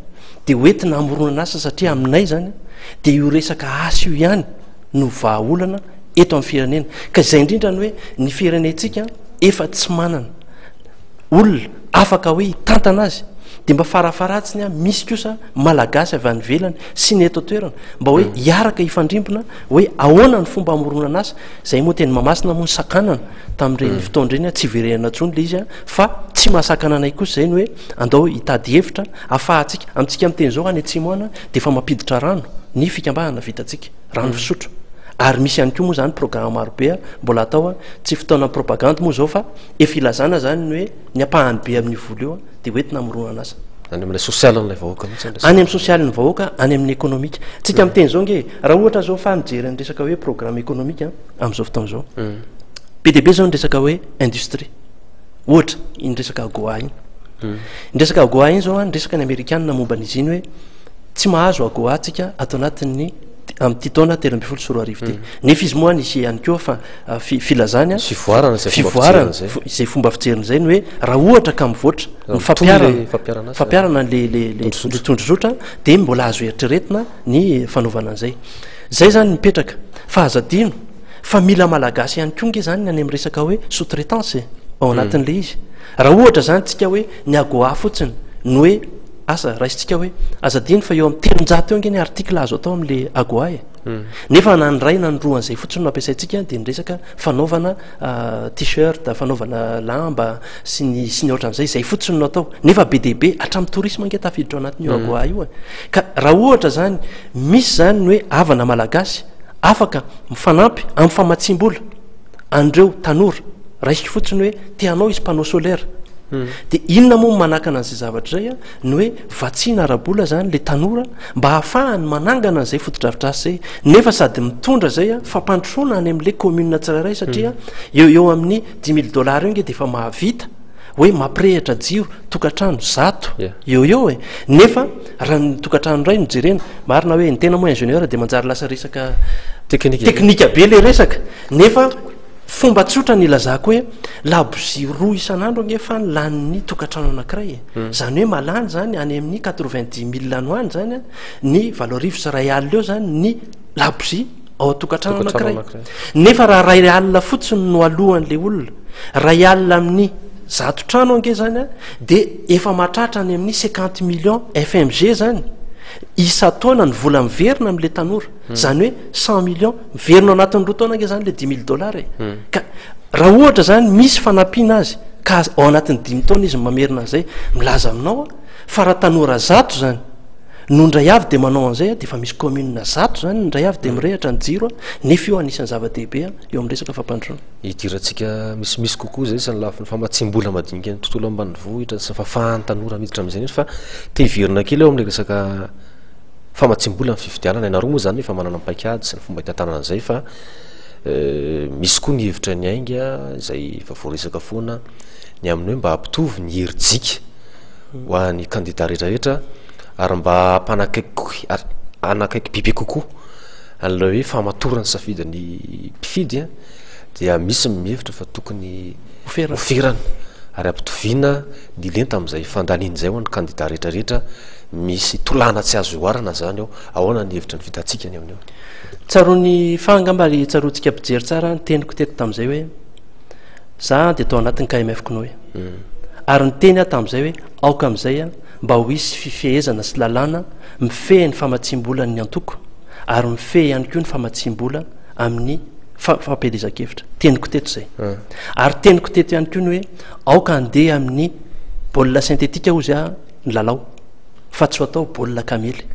dia ho entina hamoronana asa satria aminay izany dia io resaka asa io ihany no vahaolana eto amin'ny firenena. Ka izay indrindra ny hoe ny firenentsika efa tsy manana olona afaka hoe hitantana azy dia mba farafaharatsiny misy kosa Malagasy avy any ivelany sy ny eto an-toerana mba hoe hiaraka hifandrimbona hoe ahoana ny fomba hamoronana asa. Izay moa teny Mahamasina moa ny sakanana tamin'ireny fotoana ireny, tsy hiverenana intsony ilay izy fa tsy mahasakana anay kosa izay ny hoe andao hitady hevitra ahafahantsika, amintsika miteny izao any atsimo any dia efa mampiditra rano ny fikambanana vitantsika, rano fisotro. Ary misy ihany koa moa izany programa marobe mbola atao, tsy fotoanan'ny propagandy moa izao fa efa ilazana izany ny hoe ny ampahany be amin'io vola io dia hoentina hamoronana asa. Any amin'ilay sosialin'ilay vahoaka mihitsy ny resaka. Any amin'ny sosialin'ny vahoaka, any amin'ny ekonomika. Tsika miteny izao ange, raha ohatra izao fa mijery ny resaka hoe programme économique amin'izao fotoana izao, be dia be izao ny resaka hoe industrie. Ohatra, iny resaka AGOA iny. Ny resaka AGOA iny izao, niresaka ny Amerikana momba an'izy iny hoe tsy mahazo AGOA tsika ato anatin'ny amin'ity taona 2013 ity. Nefa izy moa nisy ihany koa fa filazany, Fivoarana izay fomba fivoarana, fijeriny izay. izay fomba fijeriny izay ny hoe raha ohatra ka mivoatra ny fampiharana, fampiharana le, le, le, le tondrozotra dia mbola azo eritreretina ny fanaovana an'izay. Izay izany mipetraka. Fa aza adino fa mila Malagasy ihany koa nge izany ny any amin'ny resaka hoe sous-traitance e, ao anatin'ilay izy. Raha ohatra izany tsika hoe ny AGOA fotsiny no hoe asa raisintsika hoe aza adino fa eo amin'ny 300 eo nge ny article azo atao amin'ilay AGOA e. Nefa na ny iray na ny roa an'izay fotsiny no ampiasaintsika dia ny resaka fanaovana t-shirt, fanaovana lamba sy ny sy ny ohatran'izay, izay fotsiny no atao. Nefa be dia be, hatramin'ny tourisme ange tafiditra ao anatin'io AGOA io e. Ka raha ohatra izany misy izany ny hoe havana malagasy afaka mifanampy amin'ny famatsiam-bola an'ireo tanora, raisiko fotsiny hoe te hanao izy panneau solaire, dia inona moa no manakana an'izay zavatra izay? Ny hoe vatsiana ara-bola izany ilay tanora mba hahafahany manangana an'izay fotodrafitrasa izay, nefa sady mitondra izay fampandrosoana any amin'ilay commune tsirairay satria eo eo amin'ny dix mille dollars eo nge dia efa mahavita hoe mampirehitra jiro tokantrano 100 eo eo e. Nefa raha ny tokantrano iray no jerena, marina hoe ny tena moa ingénieur dia manjary lasa resaka Teknika. teknika be ilay resaka, nefa. Fomba tsotra ny ilazako hoe labozia roa isan'andro ange fa ny lanin'ny tokantrano anankiray e. Izany hoe mahalany izany any amin'ny quatre-vingt-dix mille any ho any izany an, ny 8000 sy 1000 eo izany ny labozia ao an-tokantrano anankiray. Nefa raha iray alina fotsiny no alohan'ilay olona, iray alina amin'ny 100 trano ange izany an, dia efa mahatratra any amin'ny cinquante millions FMG izany isan-taona ny vola miverina amin'ilay tanora. Izany hoe cent millions miverina ao anatin'ny roa taona ange izany ilay dix mille dollars e. Ka raha ohatra izany misy fanampiana azy ka ao anatin'ny dimy taona izy mamerina an'izay, milaza aminao aho fa raha tanora 100 izany no indray avy dia manao an'izay dia efa misy commune 100 izany indray avy dia mirehitra ny jiro nefa io anisan'ny zava-dehibe eo amin'ny resaka fampandrosoana. Hidirantsika misimisy kokoa izay sy ny lafiny famatsiam-bola madinika ny tontolo ambanivohitra sy ny fahafahan'ny tanora miditra amin'izay nefa te hiverina kely eo amin'ilay resaka famatsiam-bola ny fifidianana. Ianareo moa izany efa manana ny paikady sy ny fomba hitantanana an'izay fa misy koa ny hevitra niainga izay efa voaresaka foana ny amin'ny hoe mba hampitovy ny herijika ho an'ny kandida rehetrarehetra ary mba hampanakaiky hanakaiky bebe kokoa an'ilay hoe fahamatoran'ny safidin'ny mpifidy dia misy ny mihevitra fa tokony hoferana ary hampitoviana ny lenta amin'izay fandaniana izay ho an'ny kandida rehetrarehetra. Misy tolàna tsy azo ihoarana izany ao. Ahoana ny hevitry ny vitantsika ny amin'io? Tsaroan'i Fa angamba ary tsaroantsika mpijery tsara ny teniko teto tamin'izay hoe za dia tao anatin'ny KMF Cnoe. Ary niteny aho tamin'izay hoe aoka amin'izay mba ho hisy fifehezana sy lalàna mifehy ny famatsiam-bolan'ny antoko ary mifehy ihany koa ny famatsiam-bola amin'ny fampielezan-kevitra. Teniko teto izay. Ary teniko teto ihany koa ny hoe aoka handeha amin'ny baolina synthétique hozy aho ny lalao fa tsy ho atao baolina kamely.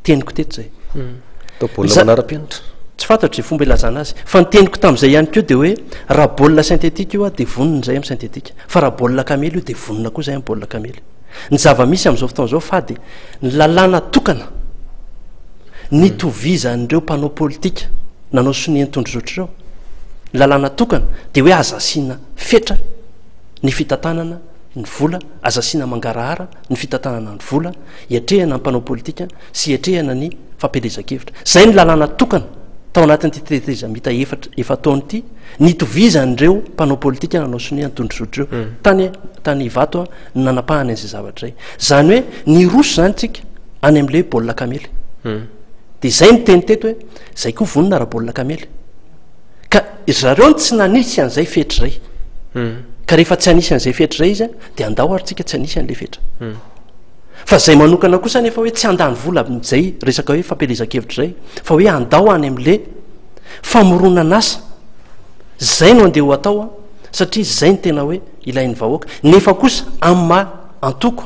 Teniko teto izay. Atao baolina manara-penitra. Tsy fantatro izay fomba ilazana azy. Fa ny teniko tamin'izay ihany koa dia hoe raha baolina synthétique io dia vonona izahay amin'ny synthétique. Fa raha baolina kamely io dia vonona koa izahay amin'ny baolina kamely. Ny zava-misy amin'izao fotoana izao fa dia ny lalàna tokana nitovizan'ireo mpanao politika nanao sonia ny tondrozotra ireo, ny lalàna tokana dia hoe aza asiana fetra ny fitantanana ny vola, aza asiana mangarahara ny fitantanana ny vola hiatrehana ny mpanao politika sy hiatrehana ny fampielezan-kevitra. Izay ny lalàna tokana tao anatin'ity tetezamita efatra efa-taona ity nitovizan'ireo mpanao politika nanao sonia ny tondrozotra ireo. Tany tany Ivato no nanapahana an'izay zavatra izay. Izany hoe niroso izany tsika any amin'ilay baolina kamely. Dia izay ny teny teto hoe izay koa vonona raha baolina kamely. Ka ry zareo no tsy nanisy an'izay fetra izay. Ka rehefa tsy hanisy an'izay fetra izay izy dia andao ary tsika tsy hanisy an'ilay fetra. Fa izay manokana kosa anefa hoe tsy handany vola amin'izay resaka hoe fampielezan-kevitra izay fa hoe andao any amin'ilay famoronan'asa. Izay no andeha ho atao satria izay no tena hoe ilain'ny vahoaka. Nefa kosa amin'ny maha antoko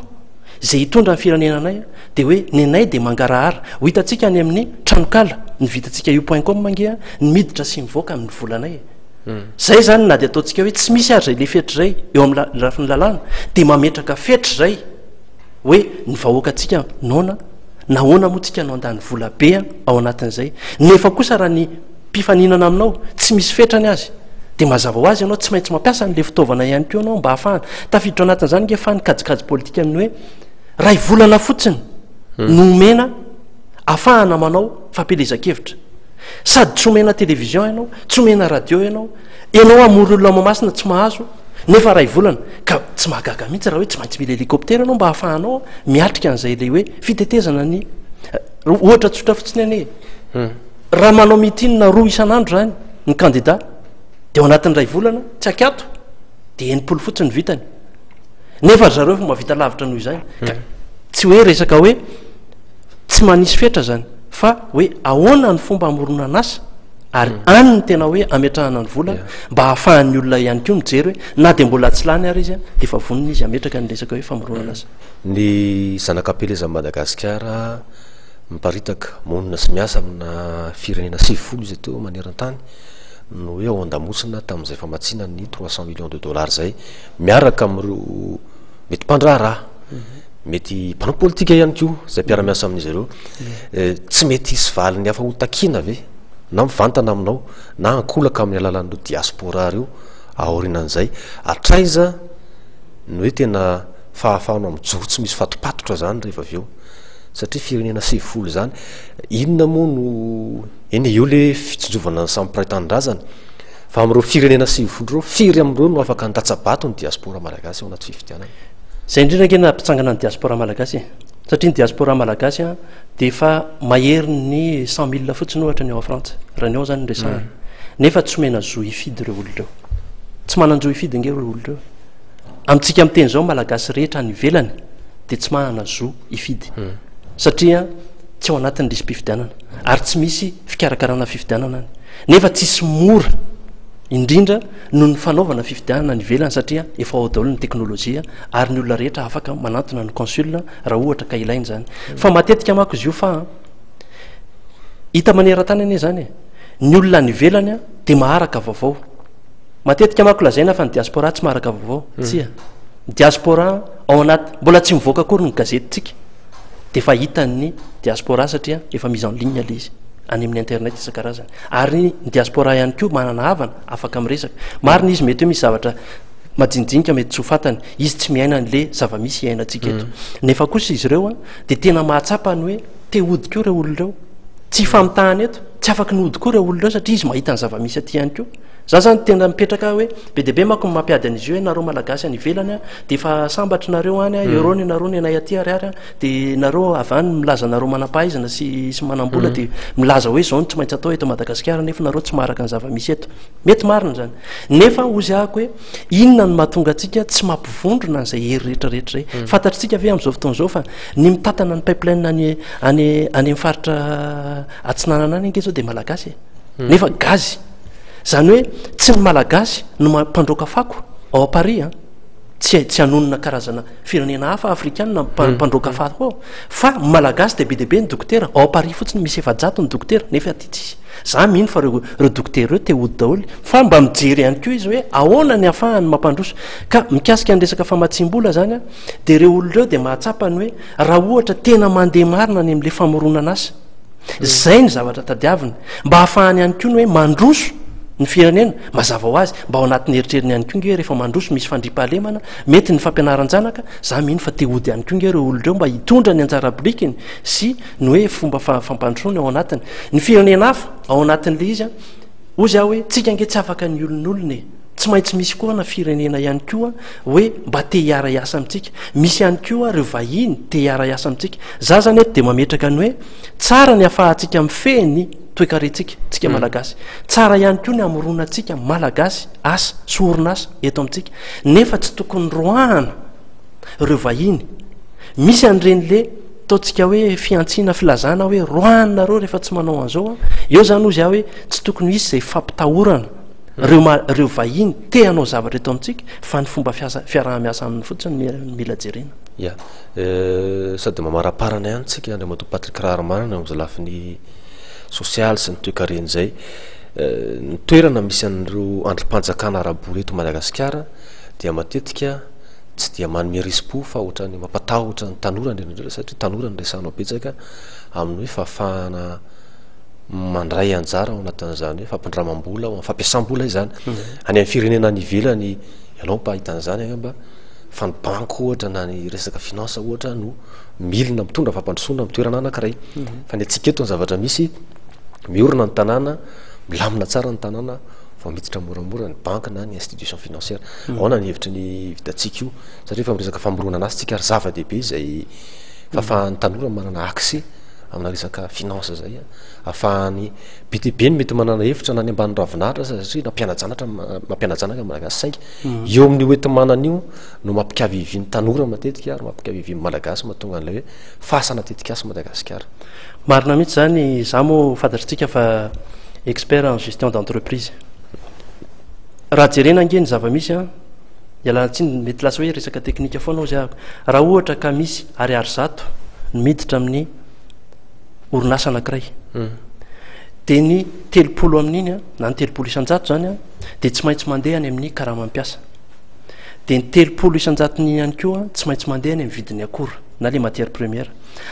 izay hitondra ny firenena anay dia hoe nenay dia mangarahara. Ho hitantsika any amin'ny tranonkala ny vitantsika io point com ange ny miditra sy mivoaka amin'ny volanay e. Izay izany na dia ataontsika hoe tsy misy ary izay le fetra izay eo amin'ny lafiny lalàna dia mametraka fetra izay hoe ny vahoakantsika noana, nahoana moa tsika no handany vola be ao anatin'izay. Nefa kosa raha ny mpifaninana aminao tsy misy fetrany azy dia mazava ho azy ianao tsy maintsy mampiasa an'ilay fitaovana ihany koa ianao mba hahafahana. Tafiditra ao anatin'izany nge fa ny kajikajy politika amin'ny hoe ray volana fotsiny no omena ahafahana manao fampielezan-kevitra. Sady tsy omena télévision ianao, tsy omena radio ianao, ianao hamory olona ao Mahamasina tsy mahazo nefa ray volana. Ka tsy mahagaga mihitsy raha hoe tsy maintsy mila hélicoptère ianao mba hahafahanao miatrika an'izay ilay hoe fitetezana ny ohatra tsotra fotsiny anie e. Raha manao meeting roa isan'andro izany ny kandida dia ao anatin'ny iray volana tsy ankiato dia 60 fotsiny ny vitany. Nefa ry zareo efa mahavita lavitra noho izany. Ka tsy hoe resaka hoe tsy manisy fetra izany fa hoe ahoana ny fomba hamoronana asa ary any ny tena hoe ametrahana ny vola mba hahafahan'ny olona ihany koa mijery hoe na dia mbola tsy lany ary izy dia efa vonona izy hametraka ny resaka hoe famoronana asa. Ny zanak'Ampelezan'i Madagasikara miparitaka, monina sy miasa amina firenena 90 izy teo maneran-tany no hoe ao an-damosina tamin'izay famatsiana ny 300 millions de dollars izay miaraka amin'ireo mety mpandraharaha, mety mpanao politika ihany koa izay mpiara-miasa amin'izy ireo. Tsy mety hisy valiny hafa ho takiana ve na mivantana aminao na ankolaka amin'ny alalan'ireo diaspora ireo aorianan'izay? Hatraiza ny hoe tena fahafahanao mijoro tsy misy fatopatotra izany rehefa avy eo? Satria firenena 90 izany, inona moa no, eny e, eo le fitsinjovana ny samy mpiray tanindrazana. Fa amin'ireo firenena 90 ireo, firy amin'ireo no afaka handatsa-bato ny diaspora malagasy ao anaty fifidianana? Izay indrindra ange nampitsangana ny diaspora malagasy e! Satria ny diaspora malagasy dia efa maherin'ny 100 000 fotsiny ohatra ny ao Frantsa, raha ny ao izany no resahana. Nefa tsy omena zo hifidy ireo olona ireo. Tsy manan-jo hifidy ange ireo olona ireo. Amintsika miteny izao, malagasy rehetra any ivelany dia tsy manana zo hifidy. Satria tsy ao anatin'ny lisi-pifidianana. Ary tsy misy fikarakarana fifidianana any. Nefa tsisy mora indrindra noho ny fanaovana fifidianana any ivelany satria efa ao daholo ny teknolojia ary ny olona rehetra afaka manantona ny consul raha ohatra ka ilaina izany. Fa matetika manko izy io fa hita maneran-tany anie izany e. Ny olona any ivelany dia maharaka vaovao. Matetika manko lazaina fa ny diaspora tsy maharaka vaovao. Tsia. Ny diaspora ao anaty, mbola tsy mivoaka akory ny gazetintsika dia efa hitan'ny diaspora satria efa mise en ligne ilay izy any amin'ny internet isan-karazany. Ary ny diaspora ihany koa manana havana afaka miresaka. Marina izy mety hoe misy zavatra majinijinika mety tsy ho fantany, izy tsy miaina an'le zava-misy iainantsika eto. Nefa kosa izy ireo dia tena mahatsapa ny hoe te hody koa ireo olona ireo. Tsy ifamitahana eto, tsy afaky ny hody koa ireo olona ireo satria izy mahita ny zava-misy aty ihany koa. Za zany tena mipetraka hoe be dia be manko ny mampiady an'izy io hoe nareo malagasy any ivelany a, dia efa sambatra nareo any a, euro ny nareo ny anay aty ariary a, dia nareo avy any milaza nareo manam-pahaizana sy sy manam-bola dia milaza hoe izao no tsy maintsy atao eto Madagasikara nefa nareo tsy maharaka ny zava-misy eto. Mety marina izany. Nefa hozy ahako hoe inona no mahatonga antsika tsy mampivondrona an'izay hery rehetra rehetra izay. Fantatritsika ve amin'izao fotoana izao fa ny mitantana ny pipeline any any any amin'ny faritra atsinanana any ange izao dia malagasy e. Nefa gazy. Izany hoe tsy ny malagasy no mpandroaka fako ao Paris an. Tsy tsy hanonona karazana firenena hafa afrikana mpandroaka fako ao. Fa malagasy dia be dia be ny dokotera. Ao Paris fotsiny misy 400 ny dokotera nefa aty tsisy. Za mino fa reo reo dokotera reo te hody daholo fa mba mijery ihany koa izy hoe ahoana ny ahafahany mampandroso. Ka mikasika ny resaka famatsiam-bola zany an, dia ireo olona ireo dia mahatsapa ny hoe raha ohatra tena mandeha marina any amin'ilay famoronana asa, izay ny zavatra tadiaviny, mba ahafahany ihany koa ny hoe mandroso ny firenena, mazava ho azy, mba ao anatin'ny eritreriny ihany koa nge hoe rehefa mandroso misy fandriampahalemana, mety ny fampianaran-janaka, za mino fa te hody ihany koa nge ireo olona ireo mba hitondra ny anjara birikiny sy ny hoe fomba fampandrosoana ao anatiny. Ny firenena hafa ao anatin'ilay izy an, hozy aho hoe tsika ange tsy afaka ny olon'olona e. Tsy maintsy misy koa na firenena ihany koa hoe mba te hiara-hiasa amintsika. Misy ihany koa ireo vahiny te hiara-hiasa amintsika. Za zany eto dia mametraka ny hoe tsara ny afahantsika mifehy ny toekarentsika, tsika malagasy. Tsara ihany koa ny hamoronantsika malagasy asa sy orinasa eto amintsika. Nefa tsy tokony roahana ireo vahiny. Misy an'ireny le ataontsika hoe fihantsiana, filazana hoe roahanareo rehefa tsy manao an'izao an. Eo zany hozy aho hoe tsy tokony hisy izay fampitahorana ireo ma-, ireo vahiny te hanao zavatra eto amintsika fa ny fomba fiasa, fiaraha-miasa aminy fotsiny no mila jerena. Ya. Sady mamaraparana ihany tsika Andriamatoa Patrick Raharimanana eo amin'izay lafiny sosialy sy ny toekarena izay. Ny toerana misy an'ireo andrim-panjakana ara-bola eto Madagasikara dia matetika tsy dia manome risi-po fa ohatran'ny mampatahotra ny tanora indrindra indrindra satria tanora no resahanao betsaka amin'ny hoe fahafahana mandray anjara ao anatin'izany hoe fampindramam-bola ao amin'ny fampiasam-bola izany. Any amin'ny firenena any ivelany ianao mpahita an'izany angamba fa ny banky ohatra na ny resaka finance ohatra no milina mitondra fampandrosoana amin'ny toerana anankiray. Fa ny antsika eto ny zavatra misy miorina ny tanàna, milamina tsara ny tanàna vao miditra moramora ny banky na ny institution financière. Ahoana ny hevitry ny vitantsika io? Satria efa miresaka famoronana asa tsika ary zava-dehibe izay fahafahan'ny tanora manana accès amina resaka finance izay, ahafahany be dia be ny mety manana hevitra na ny ambany ravinahitra aza satria nampiana-janatra mampiana-janaka ny Malagasy saingy eo amin'io hoenti-manana io no mampikavivy ny tanora matetika ary mampikavivy ny Malagasy mahatonga an'ilay hoe fasana tetikasa Madagasikara. Marina mihitsy izany, izaho moa fantatritsika fa expert en gestion d'entreprise. Raha jerena ange ny zava-misy an, ialana tsiny mety lasa hoe resaka teknika foana hozy ahako. Raha ohatra ka misy ariary 100 no miditra amin'ny orinasa anankiray, dia ny 30 amin'iny an, na ny 30% izany an, dia tsy maintsy mandeha any amin'ny karaman'ny mpiasa. Dia ny 30 isan-jaton'iny ihany koa an, tsy maintsy mandeha any amin'ny vidin'ny akora na le matière première.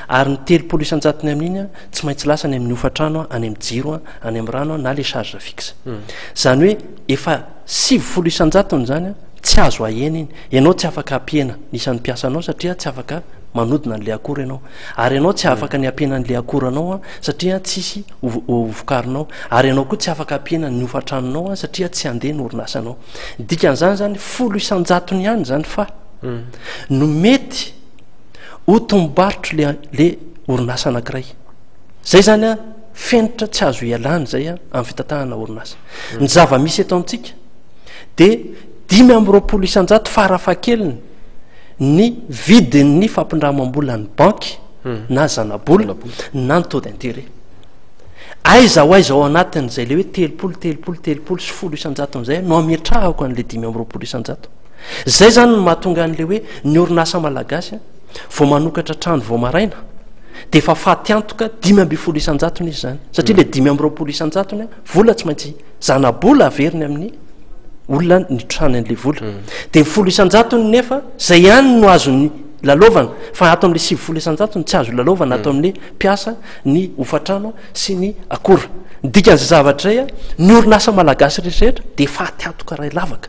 Ary ny 30 isan-jatony amin'iny an, tsy maintsy lasa any amin'ny hofantrano, any amin'ny jiro, any amin'ny rano na le charge fixe. Izany hoe efa 90 isan-jatony izany an, tsy azo ahena iny. Ianao tsy afaka hampihena ny isan'ny mpiasanao satria tsy afaka manodina an'ilay akora ianao. Ary ianao tsy afaka ny hampihena an'ilay akoranao satria tsisy ho vokarinao. Ary ianao koa tsy afaka hampihena ny hofan-tranonao satria tsy handeha ny orinasanao. Ny dikan'izany izany, 10% ihany izany fa no mety ho tombom-barotro le le orinasa anankiray. Izay izany an, fenitra tsy azo ialana izay an, amin'ny fitantanana orinasa. Ny zava-misy eto amintsika dia 25% farafahakeliny ny vidin'ny fampindramam-bola ny banky na zanabola na ny taux d'intérêt. Aiza ho aiza ao anatin'izay le hoe 30, 30, 30 sy 10 isan-jatony izay no ametrahako an'le 25%. Izay izany no mahatonga an'le hoe ny orinasa malagasy vao manokatra trano vao maraina dia efa faty antoka 15% izy izany. Satria le 25% vola tsy maintsy zanabola averiny amin'ny olona nitrosany an'le vola. Dia ny 10% nefa izay ihany no azony lalaovana fa ato amin'le 90% tsy azo lalaovana ato amin'le mpiasa ny hofantrano sy ny akora. Ny dikan'izay zavatra izay, ny orinasa malagasy rehetra dia faty antoka iray lavaka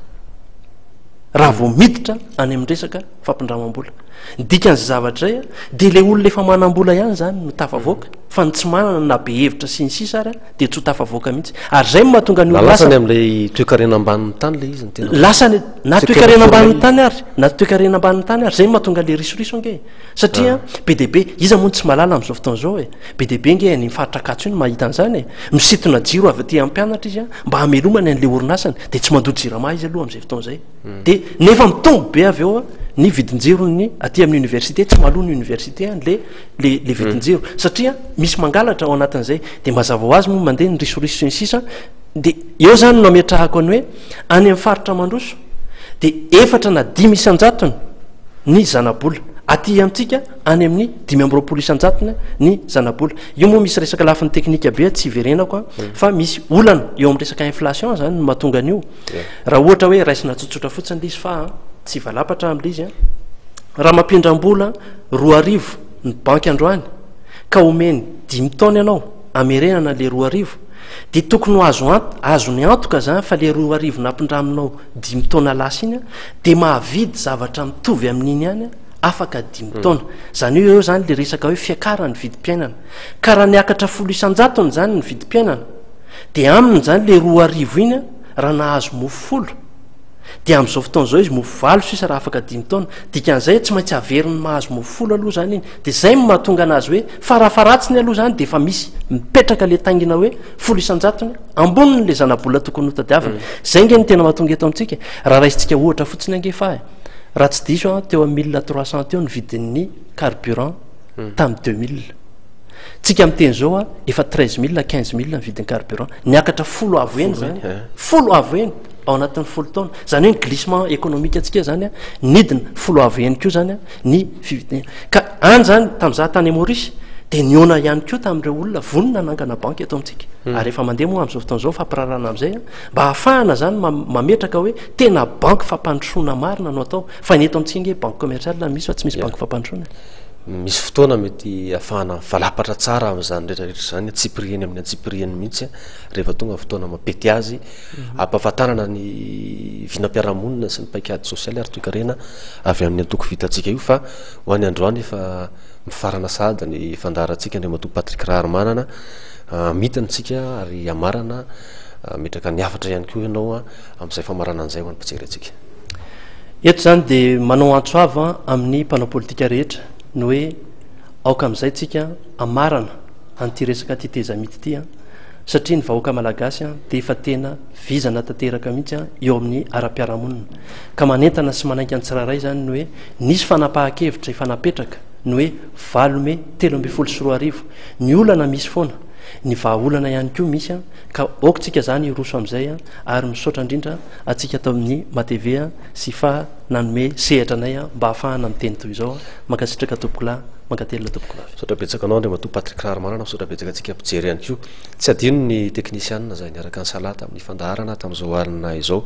raha vao miditra any amin'ny resaka fampindramam-bola. Ny dikan'izay zavatra izay dia ilay olona efa manam-bola ihany izany no tafavoaka fa ny tsy manana na be hevitra sy ny sisa ary dia tsy ho tafavoaka mihitsy. Ary izay no mahatonga ny orinasa. Lasany amin'ilay toekarena ambanin'ny tany ilay izy ny tena. Lasany na toekarena ambanin'ny tany ary, na toekarena ambanin'ny tany ary, izay no mahatonga ilay risoriso ange. Satria be dia be, iza moa no tsy mahalala amin'izao fotoana izao e? Be dia be ange any faritra Ankatso iny mahita an'izany e. Misintona jiro avy aty amin'ny mpianatra izy mba hamelomany an'ilay orinasany, dia tsy mandoa jirama izy aloha amin'izay fotoana izay. Dia nefa mitombo be avy eo ny vidin-jiron'ny aty amin'ny université, tsy mahaloa ny université an'ilay le le vidin-jiro satria misy mangalatra ao anatin'izay. Dia mazava ho azy moa mandeha ny risoriso sy ny sisa. Dia eo izany no ametrahako ny hoe any amin'ny faritra mandroso dia efatra na 5% ny zanabola. Aty amintsika any amin'ny 25% ny zanabola. Io moa misy resaka lafiny teknika be tsy hiverenako an, fa misy olana eo amin'ny resaka inflation izany no mahatonga an'io. Raha ohatra hoe raisina tsotsotra fotsiny ilay izy fa tsy hivalapatra amin'ilay izy an. Raha mampindram-bola 2000 ny banky androany ka omeny dimy taona ianao amerenana ilay 2000 dia tokony ho azo ant- azony antoka izany fa ilay 2000 nampindraminao dimy taona lasa iny dia mahavidy zavatra mitovy amin'iny ihany afaka dimy taona. Izany hoe eo izany ilay resaka hoe fiakaran'ny vidim-piainana. Ka raha niakatra 10% izany ny vidim-piainana dia aminy izany ilay 2000 iny raha nahazo mofo 10 dia amin'izao fotoana izao izy mofo 8 sisa raha afaka dimy taona. Dikan'izay tsy maintsy averiny mahazo mofo 10 aloha izany iny. Dia izay no mahatonga anazy hoe farafaharatsiny aloha izany dia efa misy mipetraka ilay taingina hoe 10% ambonin'ilay zanabola tokony hotadiavina. Izay ange no tena mahatonga eto amintsika. Raha raisintsika ohatra fotsiny ange fa e, raha tsy diso aho teo amin'ny mille trois cents teo ny vidin'ny carburant tamin'ny 2000. Tsika miteny izao a, efa 13 000 15 000 ny vidin'ny carburant. Niakatra folo avo heny izany. Folo avo heny ao anatin'ny folo taona. Izany hoe ny glissement économique antsika izany a, nidina folo avo heny koa izany a, ny fividianana. Ka any izany, tamin'izaho tany Maurice, dia nihaona ihany koa tamin'ireo olona vonona hanangana banky eto amintsika. Ary efa mandeha moa amin'izao fotoana izao ny fampiraharahana amin'izay a, mba hahafahana izany mametraka hoe tena banky fampandrosoana marina no atao. Fa ny eto amintsika ange banque commerciale no misy fa tsy misy banky fampandrosoana e. Misy fotoana mety ahafahana mivalapatra tsara amin'izany rehetra rehetra izany, antsipiriany amin'ny antsipiriany mihitsy rehefa tonga ny fotoana mampety azy, hampahafantarana ny vinam-piarahamonina sy ny paikady sosialy ary toekarena avy amin'ny antoko vitantsika io fa ho an'ny androany efa mifarana sahady ny fandaharantsika Andriamatoa Patrick Raharimanana, hamitana isika ary hamarana, hametraka ny hafatra ihany koa ianao amin'izay famaranana izay ho an'ny mpijery antsika. Eto izany dia manao antso avo amin'ny mpanao politika rehetra ny hoe aoka amin'izay tsika hamarana an'ity resaka tetezamita ity satria ny vahoaka malagasy dia efa tena vizana tanteraka mihitsy eo amin'ny ara-piarahamonina ka manentana sy manainga ny tsirairay izany ny hoe nisy fanapahan-kevitra efa napetraka ny hoe 8 mey 2013 ny olana misy foana ny vahaolana ihany koa misy ka aoka tsika izany hiroso amin'izay ary misaotra indrindra antsika ato amin'ny MATV sy fa nanome sehatra anay mba hahafahana miteny toy izao. Mankasitraka tompokolahy, mankatelina tompokovavy. Misaotra betsaka anao Andriamatoa Patrick Raharimanana, misaotra betsaka antsika mpijery ihany koa. Tsy adino ny teknisianina izay niaraka nisalahy tamin'ny fandaharana tamin'izao alina izao.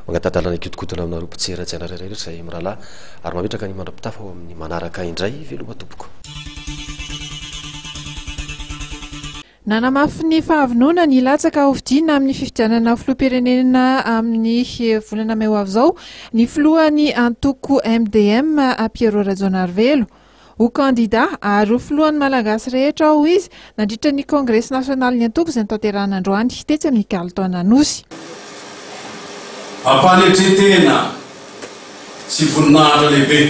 Mangata-dalana higodogodona aminareo mpijery hajaina rehetra izay mirahalahy ary mametraka ny mandra-pitafa ho amin'ny manaraka indray. Veloma tompoko. Nanamafy ny fahavononany hilatsaka hofidiana amin'ny fifidianana filoham-pirenena amin'ny volana mey ho avy izao ny filohan'ny antoko MDM, Pierrot Rajaonarivelo. Ho kandida ary ho filohan'ny Malagasy rehetra aho, hoy izy, nandritra ny kongresy nasionalin'ny antoko izay notanterahina androany tetsy amin'ny Carlton Anosy. Ampanetren-tena sy voninahitra lehibe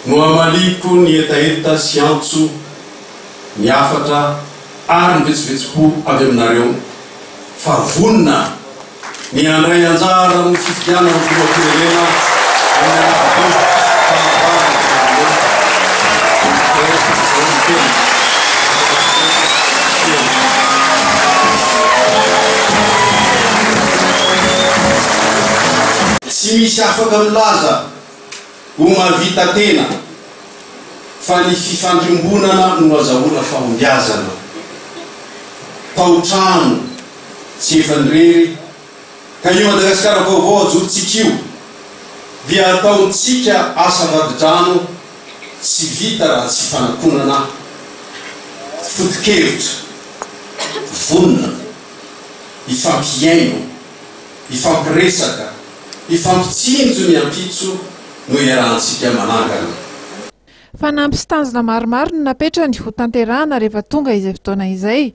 no hamaliako ny hetaheta sy antso, ny hafatra ary ny vetsovetsom-po avy aminareo fa vonona ny handray anjara amin'ny fifidianana ho filoham-pirenena amin'ny alarobia fahavalo volana mey izao ny tenako. Tsy misy afaka milaza ho mahavita tena fa ny fifandrimbonana no azahoana fahombiazana. Tao-trano tsy efa nirery ka io Madagasikara vaovao ajorontsika io dia ataontsika asa vadi-drano tsy vita raha tsy fanakonana foto-kevitra vonona hifampihaino, hifampiresaka, hifampitsinjo ny ampitso no iarahantsika manangana. Fanamby sy tanjona maromaro no napetrany ho tanterahana rehefa tonga izay fotoana izay.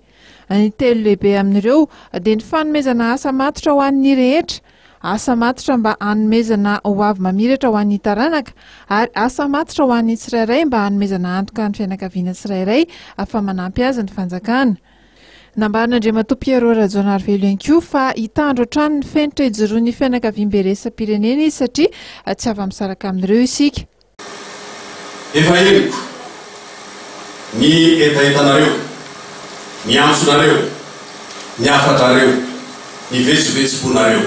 Ny telo lehibe amin'ireo dia ny fanomezana asa matotra ho an'ny rehetra, asa matotra mba hanomezana ho avy mamiratra ho an'ny taranaka ary asa matotra ho an'ny tsirairay mba hanomezana antoka ny fianakaviana tsirairay fa manampy azy ny fanjakana. Nambaran'Andriamatoa Pierrot Rajaonarivelo ihany koa fa hitandro hatrany ny fenitra ijoroan'ny fianakaviambe iraisam-pirenena izy satria tsy afa-misaraka amin'ireo isika. Efa henoko ny hetahetanareo, ny antsonareo, ny hafatrareo, ny vetsovetsom-ponareo.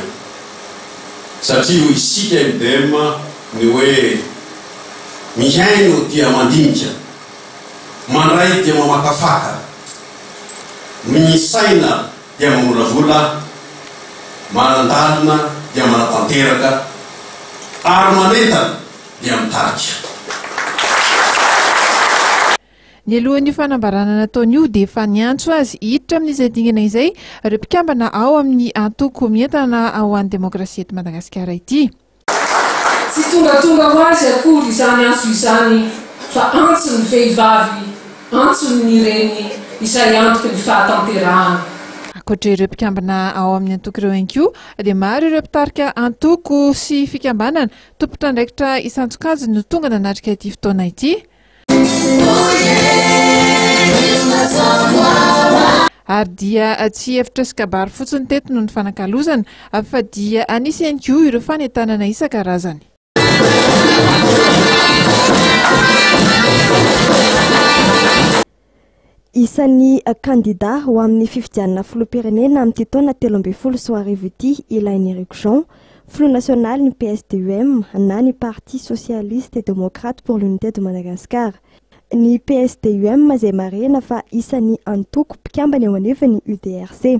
Satria hoy isika MDM ny hoe mihaino dia mandinika, mandray dia mamakafaka, misaina dia mamolavola, manandalina dia manatanteraka ary manentana dia mitarika. Nialohan'io fanambarana nataony io dia efa niantso azy hiditra amin'izay dingana izay ireo mpikambana ao amin'ny antoko Mientana ho an'ny Demokrasia eto Madagasikara ity. Tsy tongatonga ho azy akory izany antso izany fa antson'ny vehivavy, antson'ny reny izay antoky ny fahatanterahana. Ankoatra ireo mpikambana ao amin'ny antoko ireo ihany koa dia maro ireo mpitarika antoko sy fikambanana tompon'andraikitra isan-tsokajiny no tonga nanatrika ity fotoana ity. Ary dia tsy hevitra sy kabary fotsiny teto no nifanakalozana fa dia nisy ihany koa ireo fanentanana isan-karazany. Isan'ny kandida ho amin'ny fifidianana filoham-pirenena amin'ity taona 2013 ity i Lainiriko Jean, filoha nasionalin'ny PSDUM na ny Parti Socialiste et Démocrate pour l'Unité de Madagascar. Ny PSDUM izay marihina fa isan'ny antoko mpikambana eo anivon'ny UDRC.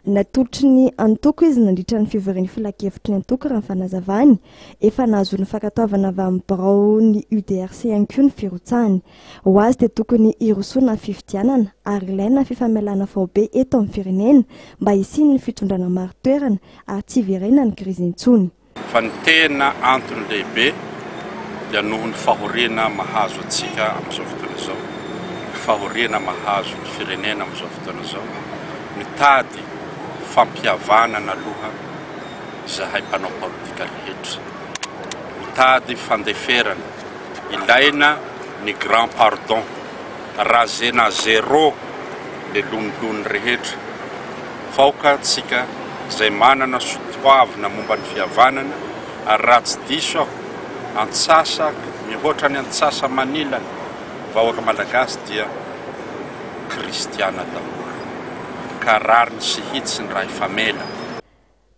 Natolotry ny antoko izy nandritra ny fivorian'ny filankevitry ny antoko raha ny fanazavany. Efa nahazoany fankatoavana avy amin'ny biraon'ny UDRC ihany koa ny firotsahany. Ho azy dia tokony hirosoana ny fifidianana ary ilaina ny fifamelana faobe eto amin'ny firenena mba hisian'ny fitondrana marin-toerana ary tsy hiverenan'ny krizy intsony. Fa ny tena antony lehibe dia noho ny fahoriana mahazo antsika amin'izao fotoana izao, ny fahoriana mahazo ny firenena amin'izao fotoana izao, mitady fampihavanana aloha izahay mpanao politika rehetra, mitady fandeferana. Ilaina ny grand pardon, razena zéro le lonilony rehetra, faoka tsika zay manana sotoavina momba ny fihavanana ary raha tsy diso aho antsasa mihoatra ny antsasa manilany vahoaka malagasy dia kristiana daholo ka rariny sy hitsiny raha hifamela.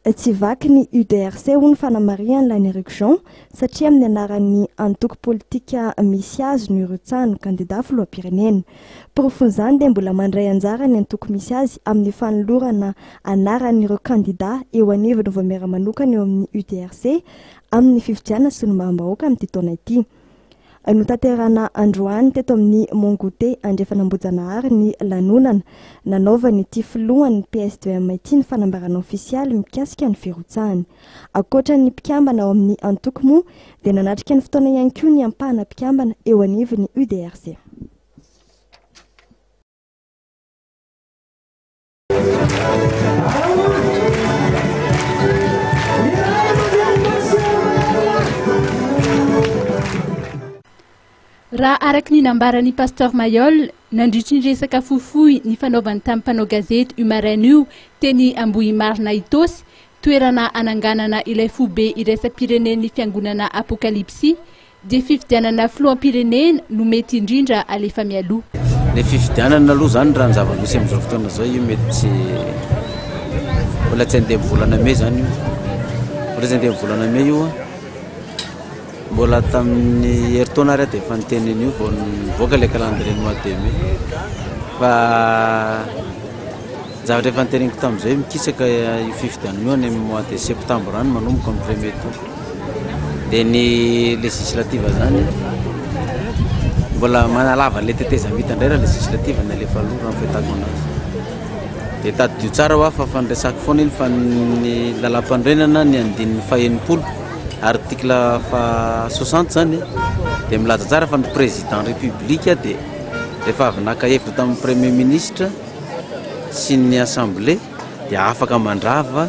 Tsy vaky ny UDRC hoy ny fanamarihan'i Lainiriko Jean satria amin'ny anaran'ny antoko politika misy azy no irotsahan'ny kandida filoham-pirenena. Porofon'izany dia mbola mandray anjara ny antoko misy azy amin'ny fanolorana anaran'ireo kandida eo anivon'ny vaomiera manokana eo amin'ny UDRC amin'ny fifidianana solombavambahoaka amin'ity taona ity. Notanterahina androany teto amin'ny Mont Goûter Andrefan'Ambohijanahary ny lanonana nanaovan'ity filohan'ny PSDM ity ny fanambarana ofisialy mikasika ny firotsahany. Ankoatra ny mpikambana ao amin'ny antoko moa dia nanatrika ny fotoana ihany koa ny ampahana mpikambana eo anivon'ny UDRC. Raha araka ny nambaran'ny Pasteur Mailhol, nandritry ny resaka fohifohy nifanaovany tamin'ny mpanao gazety io maraina io teny Ambohimarina Itaosy, toerana ananganana ilay foibe iraisam-pirenen'ny fiangonana Apokalypsy, Dia fifidianana filoham-pirenena no mety indrindra alefa mialoha. Ilay fifidianana aloha izany raha ny zava-misy amin'izao fotoana izao io mety tsy mbola tsy handeha amin'ny volana mey izany io, mbola tsy handeha amin'ny volana mey io an, mbola tamin'ny herintaona ary aho dia efa niteny an'io vao nivoaka ilay calendrier ny mois de mai fa ny zavatra efa noteneniko tamin'izay mikisaka io fifidianana io any amin'ny mois de septembre any manomboka amin'ny premier tour. Dia ny législative zany mbola manalava an'ilay tetezamita indray raha législative ny alefa aloha raha ny fahitako anazy. Dia tadidio tsara hoa fa fandresako foana iny fa ny lalàmpanorenana ny andininy faha-enimpolo article faha soixante zany dia milaza tsara fa ny président république dia rehefa avy naka hevitra tamin'ny premier ministre sy ny assemblée dia afaka mandrava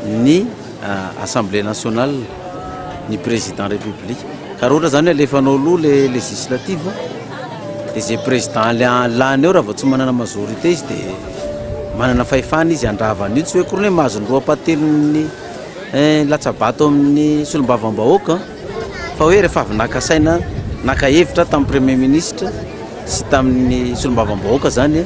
ny assemblée nationale ny président république ka raha ohatra zany hoe alefanao aloha le législative dia zay président lany eo raha vao tsy manana majorité izy dia manana fahefana izy handrava an'io tsy hoe akory hoe mahazo ny roa ampahatelon'ny latsa-bato amin'ny solombavambahoaka fa hoe rehefa avy naka saina naka hevitra tamin'ny premier ministre sy tamin'ny solombavambahoaka zany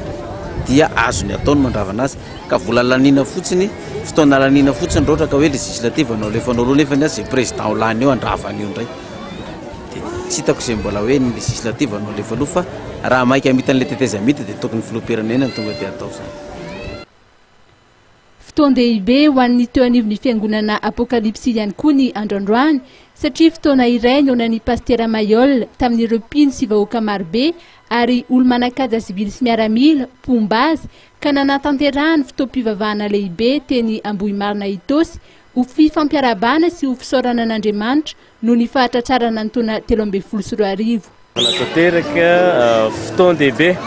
dia azony atao ny mandrava anazy ka vola laniana fotsiny, fotoana laniana fotsiny raha ohatra ka hoe législative no alefanao aloha nefa ny azy izay président ho lany eo handrava an'io indray. Dia tsy hitako izay mbola hoe ny législative no alefa aloha fa raha maika hamita an'ilay tetezamita dia tokony filoham-pirenena no tonga dia atao izany. Fotoan-dehibe ho an'ny teo anivon'ny fiangonana Apokalypsy ihany koa ny andro androany satria fotoana iray nihaonan'ny Pasitera Mailhol tamin'ireo mpino sy vahoaka marobe ary olo-manan-kaja sivily sy miaramila mpomba azy ka nanatanterahany fotoam-pivavahana lehibe teny Ambohimarina Itaosy ho fifampiarahabana sy ho fisaorana an'Andriamanitra noho ny fahatratrarana ny taona 2013. Manatanteraka fotoan-dehibe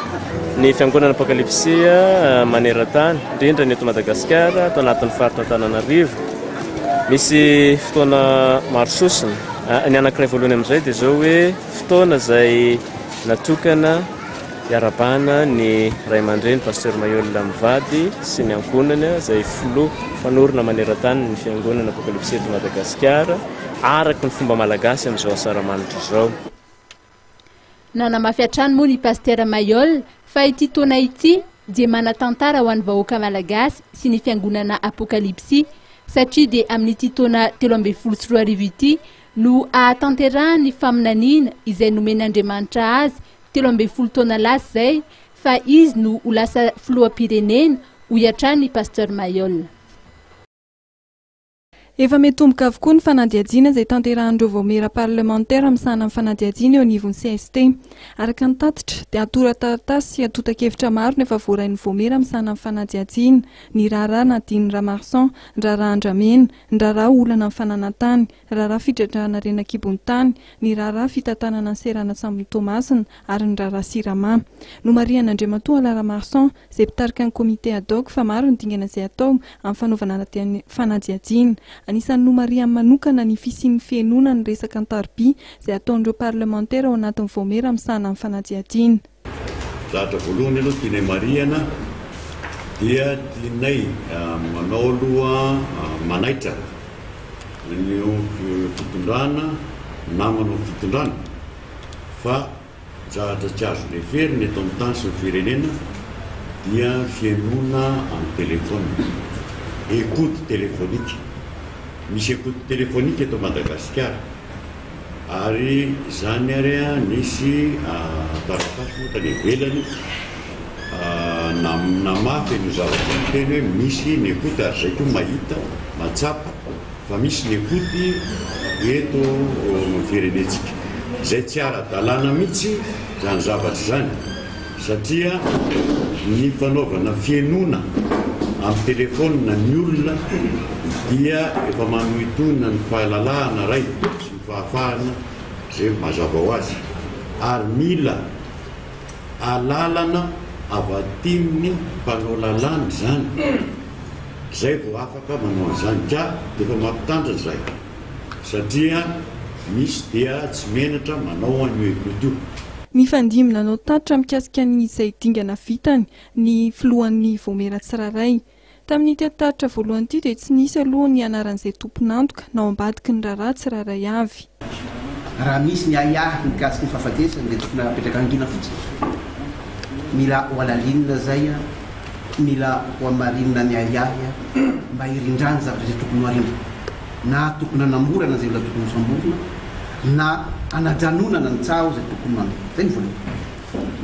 ny Fiangonana Apokalypsy maneran-tany, indrindra ny eto Madagasikara, ato anatin'ny faritra Antananarivo. Misy fotoana maro sosona. Ny anankiray voalohany amin'izay dia izao hoe fotoana izay natokana Iarahabana ny ray aman-dreny Pasteur Mailhol mivady sy ny ankohonany izay filoha mpanorina maneran-tany ny fiangonana Apokalypsy eto Madagasikara araka ny fomba malagasy amin'izao asaramanitra izao. Nanamafy hatrany moa ny Pasitera Mailhol fa ity taona ity dia manan-tantara ho an'ny vahoaka malagasy sy ny fiangonana Apokalypsy satria dia amin'ity taona 2013 ity no ahatanterahany ny faminaniana izay nomen'Andriamanitra azy 13 taona lasa izay fa izy no ho lasa filoham-pirenena, hoy hatrany i Pasteur Mailhol. Efa mitomboka avokoa ny fanadihadiana izay tanterahan'ireo vaomiera parlemantera misahana ny fanadihadiana eo anivon'ny cst. Araka ny tatitra dia antoran-taratasy sy antontan-kevitra maro no efa voarain'ny vaomiera misahana ny fanadihadiana, ny raharaha Nadine Ramarson, ny raharaha Andramena, ny raharaha olana amin'ny fananan-tany, raharaha fitrandrahana harena an-kibon'ny tany, ny raharaha fitantanana ny seranan-tsambon'i Toamasina ary ny raharaha Sirama. Nomarihan'Andriamatoa Alain Ramarson, izay mpitarika ny comité ad hoc fa maro ny dingana izay atao amin'ny fanaovana fanadihadiana. Anisan'ny nomarihany manokana ny fisian'ny fihenoana ny resaka an-tarobia izay ataon'ireo parlemantera ao anatin'ny vaomiera misahana ny fanadihadiana. Zavatra voalohany aloha tianay marihana dia tianay manao aloha manaitra ny fitondrana na manao fitondrana fa zavatra tsy azo leferina eto amin'ny tany sy ny firenena dia fihainoana amin'ny téléphone, écoute téléphonique. Misy écoute téléphonique eto Madagasikara. Ary izany ary nisy taratasy moa tany ivelany namafy an'io zavatra io niteny hoe misy ny écoute ary izay koa mahita, mahatsapa fa misy ny écoute eto amin'ny firenentsika. Izay tsy ara-dalàna mihitsy izany zavatra izany satria ny fanaovana fihainoana amin'ny telefaonina ny olona dia efa manohintohina ny fahalalahana iray sy ny fahafahana izay mazava ho azy ary mila alalana avy aty amin'ny mpanao lalàna izany izay vao afaka manao an'izany ka efa mampitandrina izahay. Satria misy dia tsy menatra manao an'io écoute io. Nifandimby nanao tatitra mikasika ny izay dingana vitany ny filohan'ny vaomiera tsirairay. Tamin'ity tatitra voalohany ity dia tsy nisy aloha ny anaran'izay tompon'antoka na ao ambadiky ny raharaha tsirairay avy. Raha misy ny ahiahy mikasika ny fahafatesany dia tokony apetraka hangina fotsiny. Mila ho halalinina izay, mila ho hamarinina ny ahiahy mba hirindrany zavatra izay tokony ho arindra. Na tokony hanamborana izay olona tokony hosamborina, na hanajanonana ny tsaho izay tokony mandeha. Izay ny voalohany.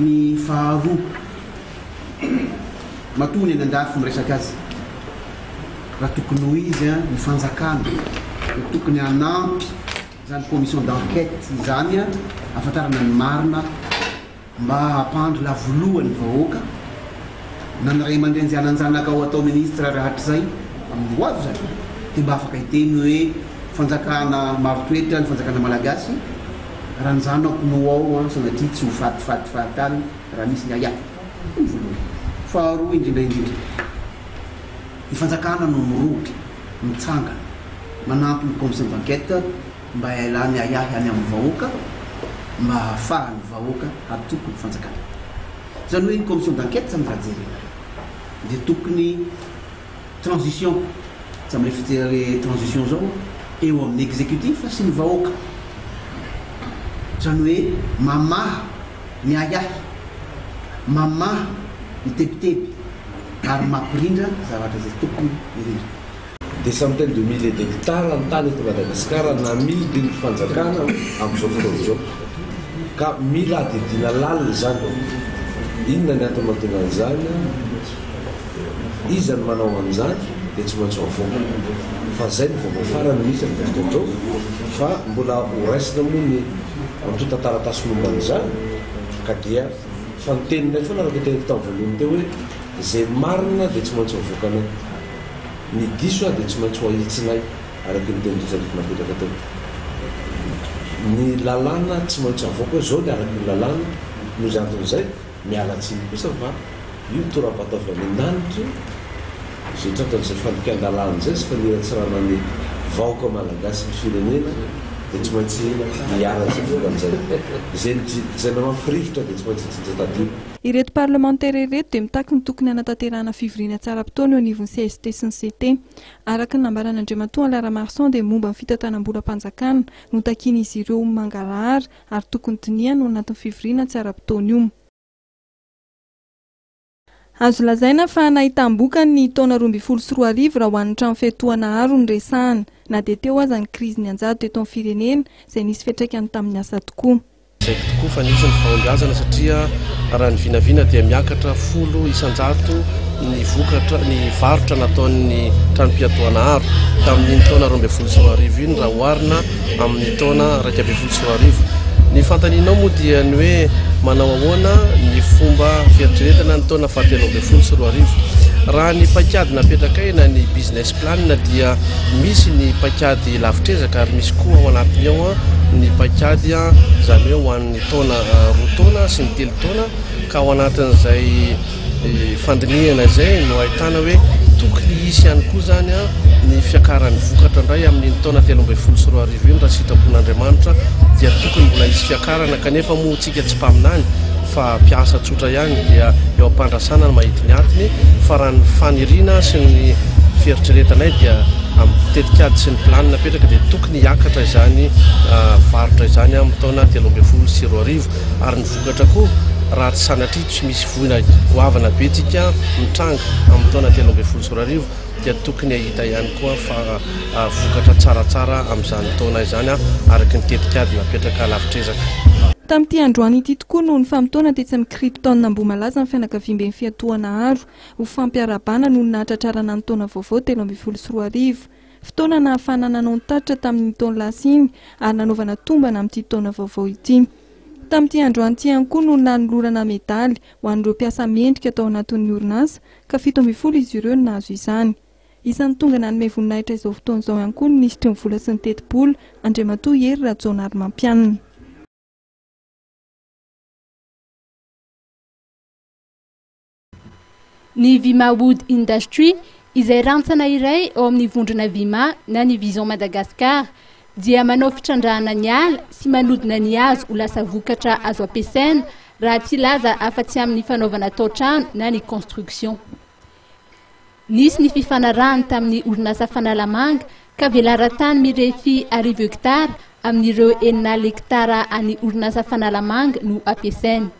Ny faharoa, matoa ny any an-dafy miresaka azy, raha tokony ho izy ny fanjakana no tokony hanampy izany commission d'enquête izany hahafantarana ny marina mba hampandry lavoloha ny vahoaka na ny ray aman-dreny izay hanan-janaka ho atao ministre rahatrizay amin'ny ho avy izany dia mba afaka hiteny hoe fanjakana maro toetra ny fanjakana malagasy raha ny zanako no ao sanatria tsy ho fatifaty fahatany raha misy ny ahiahy. Io ny voalohany. Faharoa indrindra indrindra, ny fanjakana no mirohotra, mitsangana, manampy ny commission d'enquête mba hialan'ny ahiahy any amin'ny vahoaka, mba hahafahan'ny vahoaka hatoky ny fanjakana. Izany hoe ny commission d'enquête izany raha jerena dia tokony transition, tsy amin'ilay fijery transition izao, eo amin'ny executif sy ny vahoaka. Izany hoe mamaha ny ahiahy, mamaha ny tebiteby ary mampirindra zavatra izay tokony hirindra. Des centaines de milliers d'hectares ny tany eto Madagasikara namidin'ny fanjakana amin'izao fotoana izao. Ka mila hadihadiana lalina izany. Inona ny antony mahatonga an'izany? Iza no manao an'izany? Dia tsy maintsy ho avoaka. Fa izay no vaovao farany misy amin'izao fotoana izao. Fa mbola horaisina moa ny antontan-taratasy momba an'izany. Ka dia fa ny teninay foana araka ny teniko tamin'ny voalohany teo hoe izay marina dia tsy maintsy ho avoakanay. Ny diso dia tsy maintsy ho ahitsinay araka ny teny rehetra napetraka teo. Ny lalàna tsy maintsy avoaka hoe zao ny araky ny lalàna, noho izay antony izay, miala tsiny kosa fa io tora-bato avy any an-danitra io, izay tratran'izay fandikan-dalàna izay sy faniratsirana ny vahoaka malagasy sy ny firenena dia tsy maintsy iharan'izay vokany izay. Izay izay namafy rivotra dia tsy maintsy hijinja tadio. Ireto parlemantera ireto dia mitaky ny tokony hanatanterahana fivoriana tsy ara-potoana eo anivon'ny cst sy ny CT. Araka ny nambaran'Andriamatoa Alain Ramaroson dia momba ny fitantanam-bolam-panjakana no takian'izy ireo mangarahara ary tokony dinihana ao anatin'ny fivoriana tsy ara-potoana io. Azo lazaina fa nahitam-bokany ny taona 2012 raha ho an'ny trano fiantohana aro no resahana, na dia teo aza ny krizy nianjady teto amin'ny firenena izay nisy fiantraikany tamin'ny asa tokoa. Lazaiko tokoa fa nisy ny fahombiazana satria raha ny vinavina dia miakatra 10% ny vokatra, ny varotra nataon'ny tranom-piatohana aro tamin'iny taona 2012 iny raha oharina amin'ny taona 2011. Ny fanontanianao moa dia ny hoe manao ahoana ny fomba fieritreretana ny taona faha 2013. Raha ny paikady napetrakay na ny business plan dia misy ny paikady lavitr'ezaka ary misy koa ao anatiny ao ny paikady izany hoe ho an'ny taona roa taona sy ny telo taona ka ao anatin'izay fandinihana izay no ahitana hoe tokony hisy ihany koa izany ny fiakaran'ny vokatra indray amin'iny taona 2013 iny raha sitrapon'Andriamanitra dia tokony mbola hisy fiakarana kanefa moa tsika tsy mpaminany fa mpiasa tsotra ihany dia eo am-pandrasana ny mahita ny atiny fa raha ny faniriana sy ny fieritreretanay dia amin'ny tetikady sy ny planina apetraka dia tokony hiakatra izany varotra izany amin'ny taona 2013 ary ny vokatra koa raha tsy sanatria tsy misy voina goavana be tsika mitranga amin'ny taona 2013 dia tokony hahita ihany koa fa vokatra tsaratsara amin'izany taona izany araka ny tetikady napetraka lavitr'ezaka. Tamin'ity androany ity tokoa no nifamotoana tetsy amin'ny Krypton Ambohimalaza ny fianakaviamben'ny fiantohana aro ho fampiarahabana noho ny nahatratrarana ny taona vaovao 2013. Fotoana nahafahana nanao ny tatitra tamin'iny taona lasa iny ary nanaovana tombana amin'ity taona vaovao ity. Tamin'ity androany ity ihany koa no nanolorana medaly ho an'ireo mpiasa mendrika tao anatin'ny orinasa ka 17 izy ireo no nahazo izany. Isan'ny tonga nanome voninahitra izao fotoana izao ihany koa ny minisitry ny vola sy ny tetibola, Andriamatoa Hery Rajaonarimampianina. Ny Vima Wood Industry, izay rantsana iray ao amin'ny vondrona Vima na ny Vision Madagascar, dia manao fitrandrahana ny ala sy manodina ny hazo ho lasa vokatra azo ampiasaina raha tsy hilaza afa-tsy amin'ny fanaovana tao-trano na ny construction. Nisy ny fifanarahany tamin'ny orinasa Fanalamanga ka velaran-tany mirefy arivo hektara amin'ireo 60 hektara an'ny orinasa Fanalamanga no ampiasainy.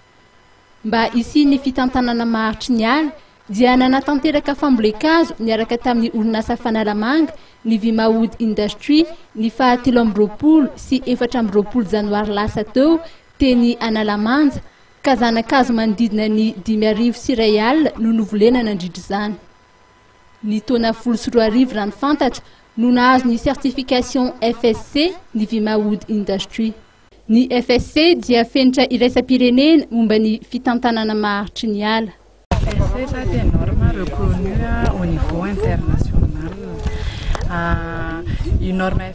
Mba hisian'ny fitantanana maharitry ny ala dia nanatanteraka fambolen-kazo niaraka tamin'ny orinasa Fanalamanga ny Vimawood Industry ny faha 23 sy 24 janoary lasa teo teny Analamanja ka zana-kazo manodidina ny 1005 no novolena nandritra izany. Ny taona 2010 raha ny fantatra no nahazo ny certification FSC ny Vimawood Industry. Ny FSC dia fenitra iraisam-pirenena momba ny fitantanana maharitry ny ala. FSC ça dia norme reconnue au niveau international. Io norme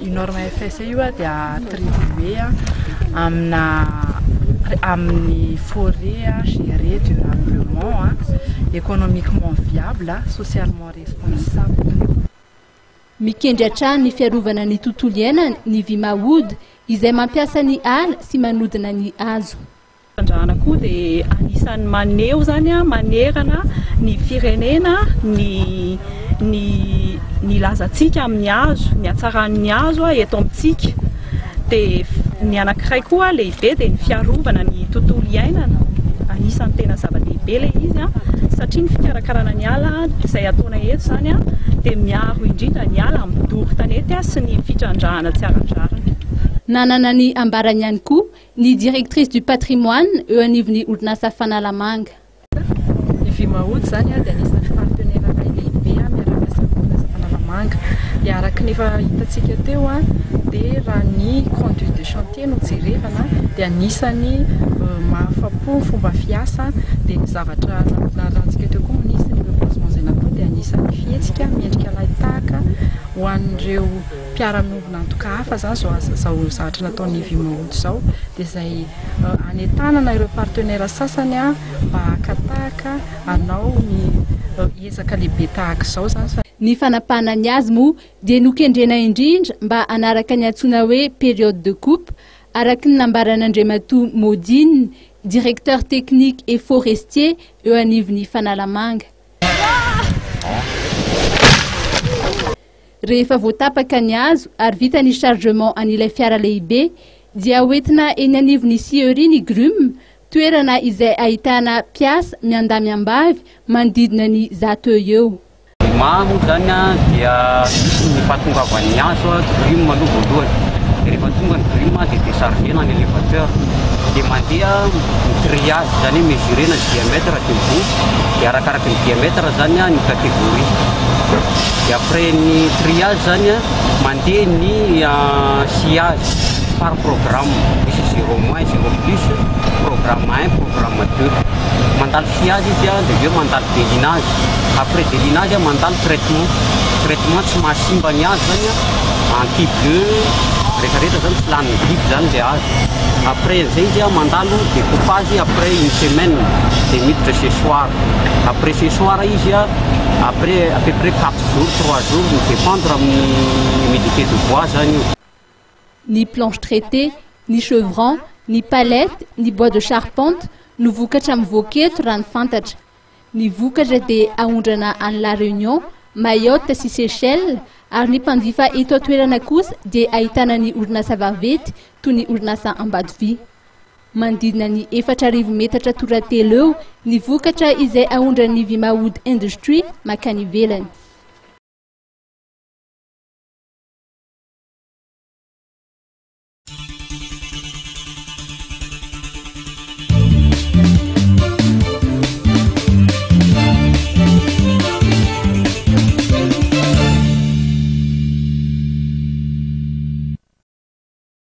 io norme FSC io dia attribué amina amin'ny forêt gérée durablement, économiquement viable, socialement responsable. Mikendry hatrany ny fiarovana ny tontolo iainana ny Vimawood izay mampiasa ny ala sy manodina ny hazo. Fitrandrahana koa dia anisan'ny maneho izany manerana ny firenena ny ny ny lazantsika amin'ny hazo, ny hatsaran'ny hazo eto amintsika. Dia ny anankiray koa lehibe dia ny fiarovana ny tontolo iainana, anisan'ny tena zava-dehibe ilay izy satria ny fikarakarana ny ala izay ataonay eto izany dia miaro indrindra ny ala amin'ny doro tanety sy ny fitrandrahana tsy ara-drariny. Nanana ny ambarany ihany koa Ny directrice du patrimoine eo anivon'ny orinasa Fanalamanga. Ny Vimawood izany dia anisan'ny partenaire iray lehibe miara-miasa amin'ny orinasa Fanalamanga. Dia araka ny efa hitantsika teo dia raha ny conduite de chantier no jerevana dia anisan'ny mahafa-po ny fomba fiasa dia ny zavatra narahantsika teo koa nisy ny reboisement izay natao dia anisan'ny fihetsika mendrika lahi-tahaka ho an'ireo mpiara-miombon'antoka hafa izany izao izao zavatra nataon'ny Vimahody izao dia izay hanentanana ireo partenaires sasany mba haka tahaka hanao ny ezaka lehibe tahaka izao izany. Ny fanapahana ny hazo moa dia nokendrena indrindra mba hanaraka ny antsoina hoe période de coupe, araka ny nambaran'Andriamatoa Modine, directeur technique et forestier eo anivon'ny Fanalamanga. Rehefa voatapaka ny hazo ary vita ny chargement an'ilay fiara lehibe dia hoentina eny anivon'ny scierie ny grume, toerana izay ahitana mpiasa miandahy miambavy manodidina ny 100 eo eo. Ny maha moa izany dia misy ny fahatongavan'ny hazo, grume aloha voalohany, dia rehefa tonga ny grume dia décharger-na ny élévateur, dia mandeha ny triage, izany hoe mesurer-na ny diamètre de bout, dia arakaraky ny diamètre izany ny catégorie. Dia après ny triage izany mandeha ny sillage par programme, misy zéro moins, zéro plus, programme un, programme deux. Mandalo sillage izy dia avy eo mandalo délinage, après délinage mandalo traitement, traitement tsy mahasimba ny hazo izany, anti bleu, rehetra rehetra izany tsy lanin'ny biby izany ilay hazo. Après an'izay izy mandalo découpage après une semaine dia miditra séchoir. Après séchoir izy après à peu près 4 jours, 3 jours, mi-dépendre amin'ny humidité de bois zany io. Ny planche traitée, ny chevron, ny palette, ny bois de charpente no vokatra mivoaka eto raha ny fantatra. Ny vokatra dia aondrana any La Réunion, Mayotte sy Seychelles ary ny mpanjifa eto an-toerana kosa dia ahitana ny orinasa vaventy toy ny orinasa Ambatovi. Manodidina ny 4000 metatra toratelo eo ny vokatra izay aondran'ny Vimawood Industry makany ivelany.